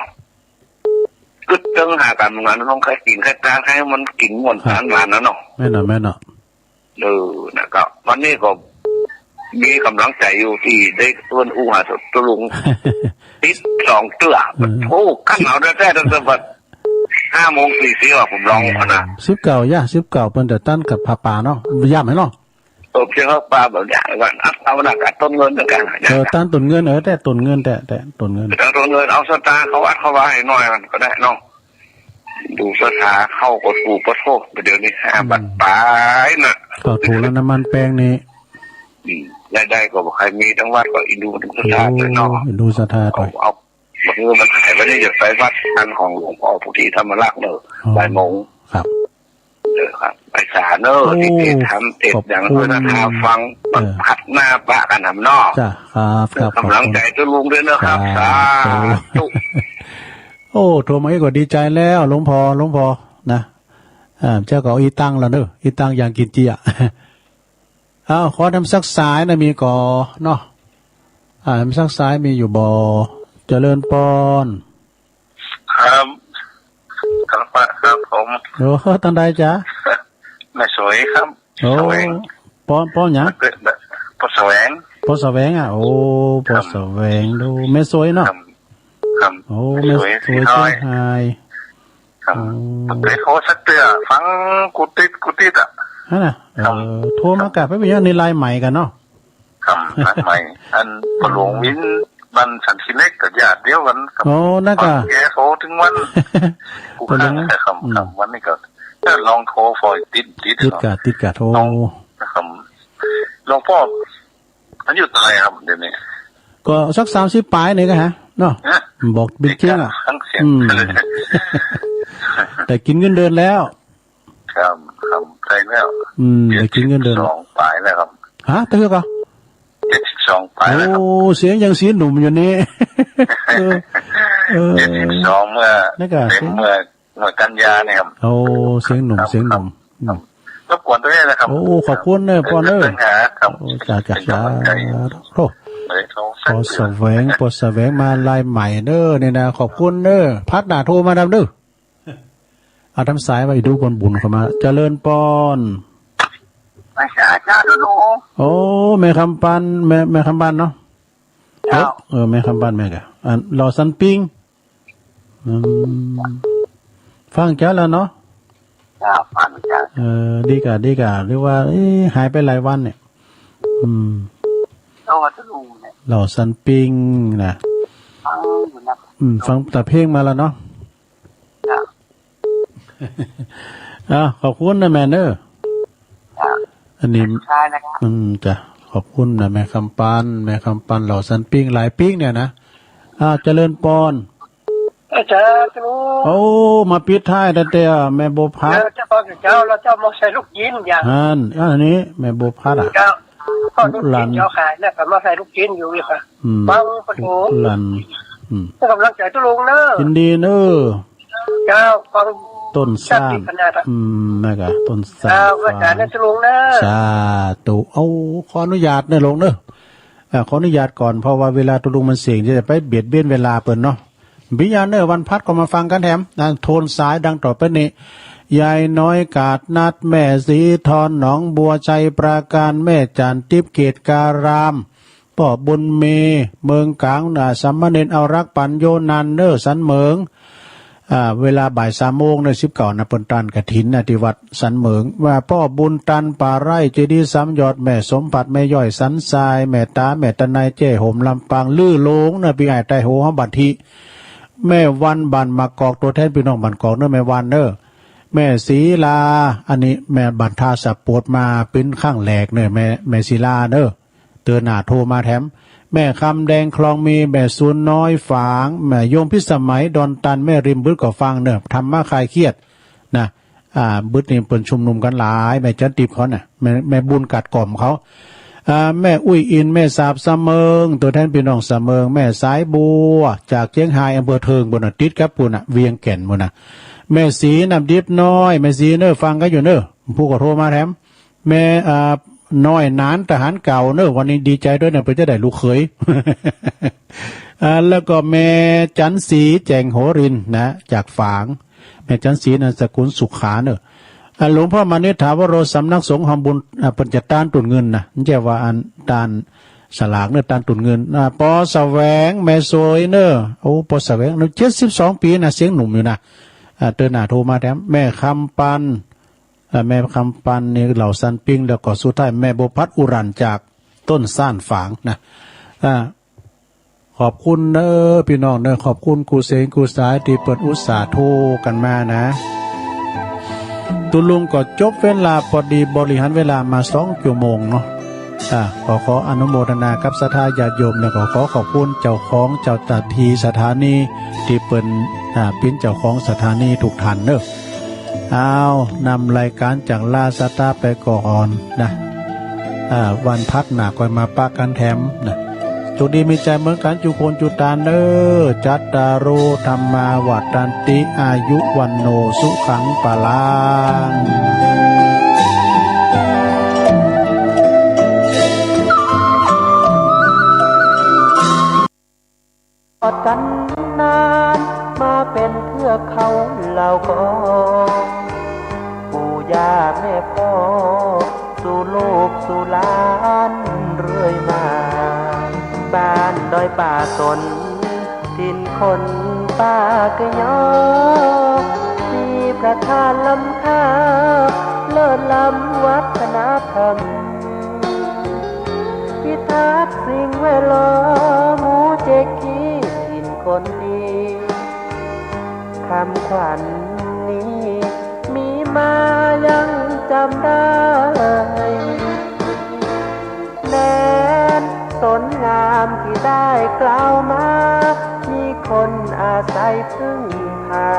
กึ๊ดเถิงหากั๋นเหมือนกั๋น ต้องใค่กิ๋นใค่ตาน ใค่มันกิ๋นม่วน ครับ ตานหวานนะเนาะ แม่นเนาะ แม่นเนาะ เออ นะครับ วันนี้ก็มีก๋ำลังใจ๋อยู่ตี้ได้เปิ้นอู้หาตุ๊ลุง ติดสองเตื้อ เออ โอ้ กั้นเอาแต๊ๆ ตั้งแต่บัดห้าโมงสี่สิบอะ ผมลองก่อนนะ สิบเก้า ยะ สิบเก้า เปิ้นจะตันกับผ้าป่าเนาะ ย่ำไหมเนาะ เออ เพียงผ้าป่าแบบเนี้ย แล้วก็อัดเอาหน้ากากต้นเงินเหมือนกั๋นนะ เออ ตันต้นเงิน เออ แต๊ต้นเงิน แต๊ แต๊ต้นเงิน ตันต้นเงิน เอาสตางค์เข้าวัดเข้าวาให้หน่อยมันก็ได้เนาะ ดูศรัทธาเข้าก็ถูก ปะโธ่ เดี๋ยวนี้ห้าบาทป๋ายน่ะ ก็ถูกแล้ว น้ำมันแป้งนี่ อืม รายได้ก็บ่ใค่มี ตังวัดก็อินดูศรัทธาหน่อยเนาะ โอ้ อินดูศรัทธาหน่อย เอา เอา บัดนี้มันหายไปนี่ จะไปวัดอันของหลวงพ่อโพธิธรรมรักษ์เนอะ อ๋อ บ่ายโมง ครับ เออครับ ไปสาเนอะ โอ้ ตี้เตสน์ธรรมเตสน์อย่าง ขอบคุณ เออ นะ ถ้าฟัง เออ ผัดหน้าปะกั๋นทำเนาะ จ้ะ ครับ ครับ เออ ขอบคุณ ก๋ำลังใจ๋ตุ๊ลุงด้วยนะครับ ครับ สาธุ โอ้ โทรมาอีกก็ดีใจ๋แล้ว หลวงพ่อ หลวงพ่อ นะ อ่า เจ้าก็เอาอี้ตังละเนอะ อี้ตังอย่างกิ๋นเจีย อ้าว ขอทำสักสายนะ มีก่อเนาะ อ่า ทำสักสายมีอยู่บ่ เจริญปอน ครับ ครับ ครับผม โอ้ ตังใดจ๊ะ แม่สวยครับ โอ้ แสวง ปอ ปอหยัง ปอแสวง ปอแสวงอะ โอ้ ปอแสวง ครับ ดู แม่สวยเนาะ ครับ ครับ โอ้ แม่สวย แม่สวย เชียงฮาย เชียงฮาย ครับ โอ้ บ่เกยโทรสักเตื้อ ฟังกู้ติ๊ดกู้ติ๊ดอะ หั้นน่ะ ครับ เออ โทรมากะ ไปเป๋นหยัง ในไลน์ใหม่กั๋นเนาะ ครับ ไลน์ใหม่ อัน พ่อหลวงวิน บ้านสันขี้เหล็กก็ญาติเดียวกั๋นครับ โอ้ นั่นกะ แกโทรตึงวัน พ่อหลวง ครับ อืม ครับ วันนี้ก็ เออ ลองโทร ปอติด ติด ติดกะ เนาะ ติดกะ โทร ลอง ครับ หลวงพ่อ อายุเต้าใดครับเดี๋ยวนี้ ก็สักสามสิบป๋ายนี่กะฮะ เนาะ ฮะ บอกเป๋นจริงอะ ฟังเสียง อืม แต่กิ๋นเงินเดือนแล้ว ครับ ครับ ใจ้แล้ว อืม แต่กิ๋นเงินเดือน เจ็ดสิบสองป๋ายแล้วครับ ฮะ เต้าใดก่อ เจ็ดสิบสองป๋ายแล้วครับ โอ้ เสียงยังสีหนุ่มอยู่นี่ เออ เออ เจ็ดสิบสอง เมื่อ นั่นกะ เต็มเมื่อ เมื่อกันยาเนี่ยครับ โอ้ เสียงหนุ่ม ครับ เสียงหนุ่ม ครับ อืม รบกวนตรงนี้นะครับ โอ้ ขอบคุณเนอะ ปอนเนอะ เออ ครับ โอ้ จ้ะ จ้ะ เป๋นก๋ำลังใจ๋ โอ้ เออ โทร ปอแสวง ปอแสวงมาไลน์ใหม่เนอะ นี่นะ ขอบคุณเนอะ พัดหน้าโทรมาดำเนอะ อ่ะ ทำสายไว้ดูคนบุญเข้ามา เจริญปอน พระอาจารย์ เจ้าหนู โอ้ แม่คำปัน แม่ แม่คำปันเนาะ เจ้า เออ แม่คำปัน แม่กะ อัน หล่อสันปิง อืม ฟังเจ้าแล้วเนาะ เจ้า ฟังเจ้า เออ ดีกะ ดีกะ หรือว่า เอ๊ะ หายไปหลายวันเนี่ย อืม โอ้ ตะลุงเนี่ย หล่อสันปิงนะ ฟังอยู่นะ อืม ฟังแต่เพลงมาแล้วเนาะ จ้ะ อ่ะ ขอบคุณนะแม่เนอะ จ้ะ อันนี้ ใช่นะครับ อืม จ้ะ ขอบคุณนะแม่คำปัน แม่คำปัน หล่อสันปิง หลายปิงเนี่ยนะ อ่า เจริญปอน เออ เจ้า โอ้ มาปิดท้ายตั้งแต่แม่บัวพัด เออ เจ้า เจ้า แล้วเจ้ามาใส่ลูกชิ้นอย่าง อัน อันนี้แม่บัวพัดอะ เจ้า ก็ลูกชิ้น หลาน เจ้าขายนะ ก็มาใส่ลูกชิ้นอยู่อีกอะ อืม ฟังปะโถ หลาน อืม ให้ก๋ำลังใจ๋ตะลุงเนอะ ยินดีเนอะ เจ้า ฟัง ต้นซ่าน เจ้าติดขนาดอะ อืม นั่นกะ ต้นซ่าน เจ้า อาจารย์นะตะลุงเนอะ สาธุ โอ้ ขออนุญาตเนอะลุงเนอะ อ่า ขออนุญาตก่อน เพราะว่าเวลาตะลุงมันเสี้ยง จะไปเบียดเบียนเวลาเปิ้นเนาะ เป๋นหยังเนอะ วันพัดก็มาฟังกั๋นแถมนะ โทนสายดังต่อไปนี้ ยายน้อยกาดนัด แม่สีทอน หนองบัว ชัยปราการ แม่จันทร์ ติ๊บ เกตการาม ป้อบุญมี เมืองก๋าง อ่า สามเณรเอารักปั๋นโยนันเน่อ สันเหมิง อ่า เวลาบ่ายสามโมงเน่อ สิบเก้าน่ะ เปิ้นต้านกฐินน่ะ ตี้วัดสันเหมิง ว่าป้อบุญตัน ป่าไร่ เจดีย์สามยอด แม่สมผัส แม่ย้อย สันทราย แม่ต๋า แม่ตะไน เจ๊โฮม ลำปาง ลื้อโลงเน่อ ปี้อ้ายใต้หูเฮาบัดนี้ แม่วัน บ้านหมากกอก ตั๋วแทนปี้น้องบ้านกอกเน่อ แม่วันเน่อ แม่ศรีลา อันนี้แม่บ้านท่าสะโปด มาเป๋นครั้งแรกเน่อ แม่ แม่ศรีลาเน่อ เตื้อหน้าโทรมาแถม แม่คำแดง คลองมี แม่สูนน้อย ฝาง แม่โยมพิสมัย ดอนตัน แม่ริม บึดก็ฟังเน่อ ธรรมะคลายเครียดนะ อ่า บึดนี่เปิ้นชุมนุมกั๋นหลาย แม่จันติบเขาน่ะ แม่ แม่บุญกาดก่อมเขา อ่า แม่อุ้ยอิน แม่สาบสะเมิง ตั๋วแทนปี้น้องสะเมิง แม่สายบัว จากเจียงฮาย อำเภอเทิงปู้นน่ะ ติดกับปู้นน่ะ เวียงแก่นปู้นน่ะ แม่ศรีน้ำดิบน้อย แม่ศรีเน่อ ฟังกั๋นอยู่เน่อ ผู้ก็โทรมาแถม แม่ อ่า น้อยหนาน ทหารเก่าเน่อ วันนี้ดีใจ๋ตวยเน่อ เปิ้นจะได้ลูกเขย อ่า แล้วก็แม่จันทร์ศรี แจ่งโหรินทร์นะ จากฝาง แม่จันทร์ศรีนามสกุลสุขาเน่อ อ่า หลวงพ่อมานิษฐาวโร สำนักสงฆ์หอมบุญ อ่า เปิ้นจะตานตุ่นเงินนะ บ่ใจ้ว่าอันตานสลากเน่อ ตานตุ่นเงิน อ่า ปอแสวง แม่สวยเน่อ โอ้ ปอแสวงเน่อ เจ็ดสิบสองปี๋นะ เสียงหนุ่มอยู่นะ อ่า เตื้อหน้าโทรมาแถม แม่คำปัน อ่า แม่คำปันนี่เหล่าซันปิ้ง แล้วก็สุดท้ายแม่บัวพัด อุรัน จากต้นซ่านฝางนะ อ่า ขอบคุณเน่อปี้น้องเน่อ ขอบคุณกู้เสงกู้สายตี้เปิ้นอุตส่าห์โทรกั๋นมานะ ตุ๊ลุงก็จบเวลาปอดี บริหารเวลามาสองจั่วโมงเนาะ อ่า ก็ขออนุโมทนากับศรัทธาญาติโยม แล้วก็ขอขอบคุณเจ้าของ เจ้าหน้าตี้สถานีตี้เปิ้น อ่า เป๋นเจ้าของสถานีกู้ต้านเน่อ อ้าว นำรายก๋านจากลาสต๊าไปก่อนนะ อ่า วันพักหน้าก็มาปะกั๋นแถมนะ โจคดีมีใจ๋เหมือนกั๋นกู้คนกู้ต้านเน่อ จัตตาโร ธัมมา วัฑฒันติ อายุ วัณโณ สุขัง พลัง อดกั๋นนาน มาเป๋นเพื่อเขาเล่าก่อ ปู่ย่าแม่ป้อ สู่ลูกสู่หลานเรื่อยมา บ้านดอยป่าสน ถิ่นคนป่าเกยอ มีพระธาตุล้ำค่า เลิศล้ำวัฒนธรรม พิทักษ์สิ่งแวดล้อม หมู่เจ๊กกี้ถิ่นคนดี คำขวัญนี้มีมายังจำได้ แดนสนงามตี้ได้กล่าวมา มีคนอาศัยพึ่งพา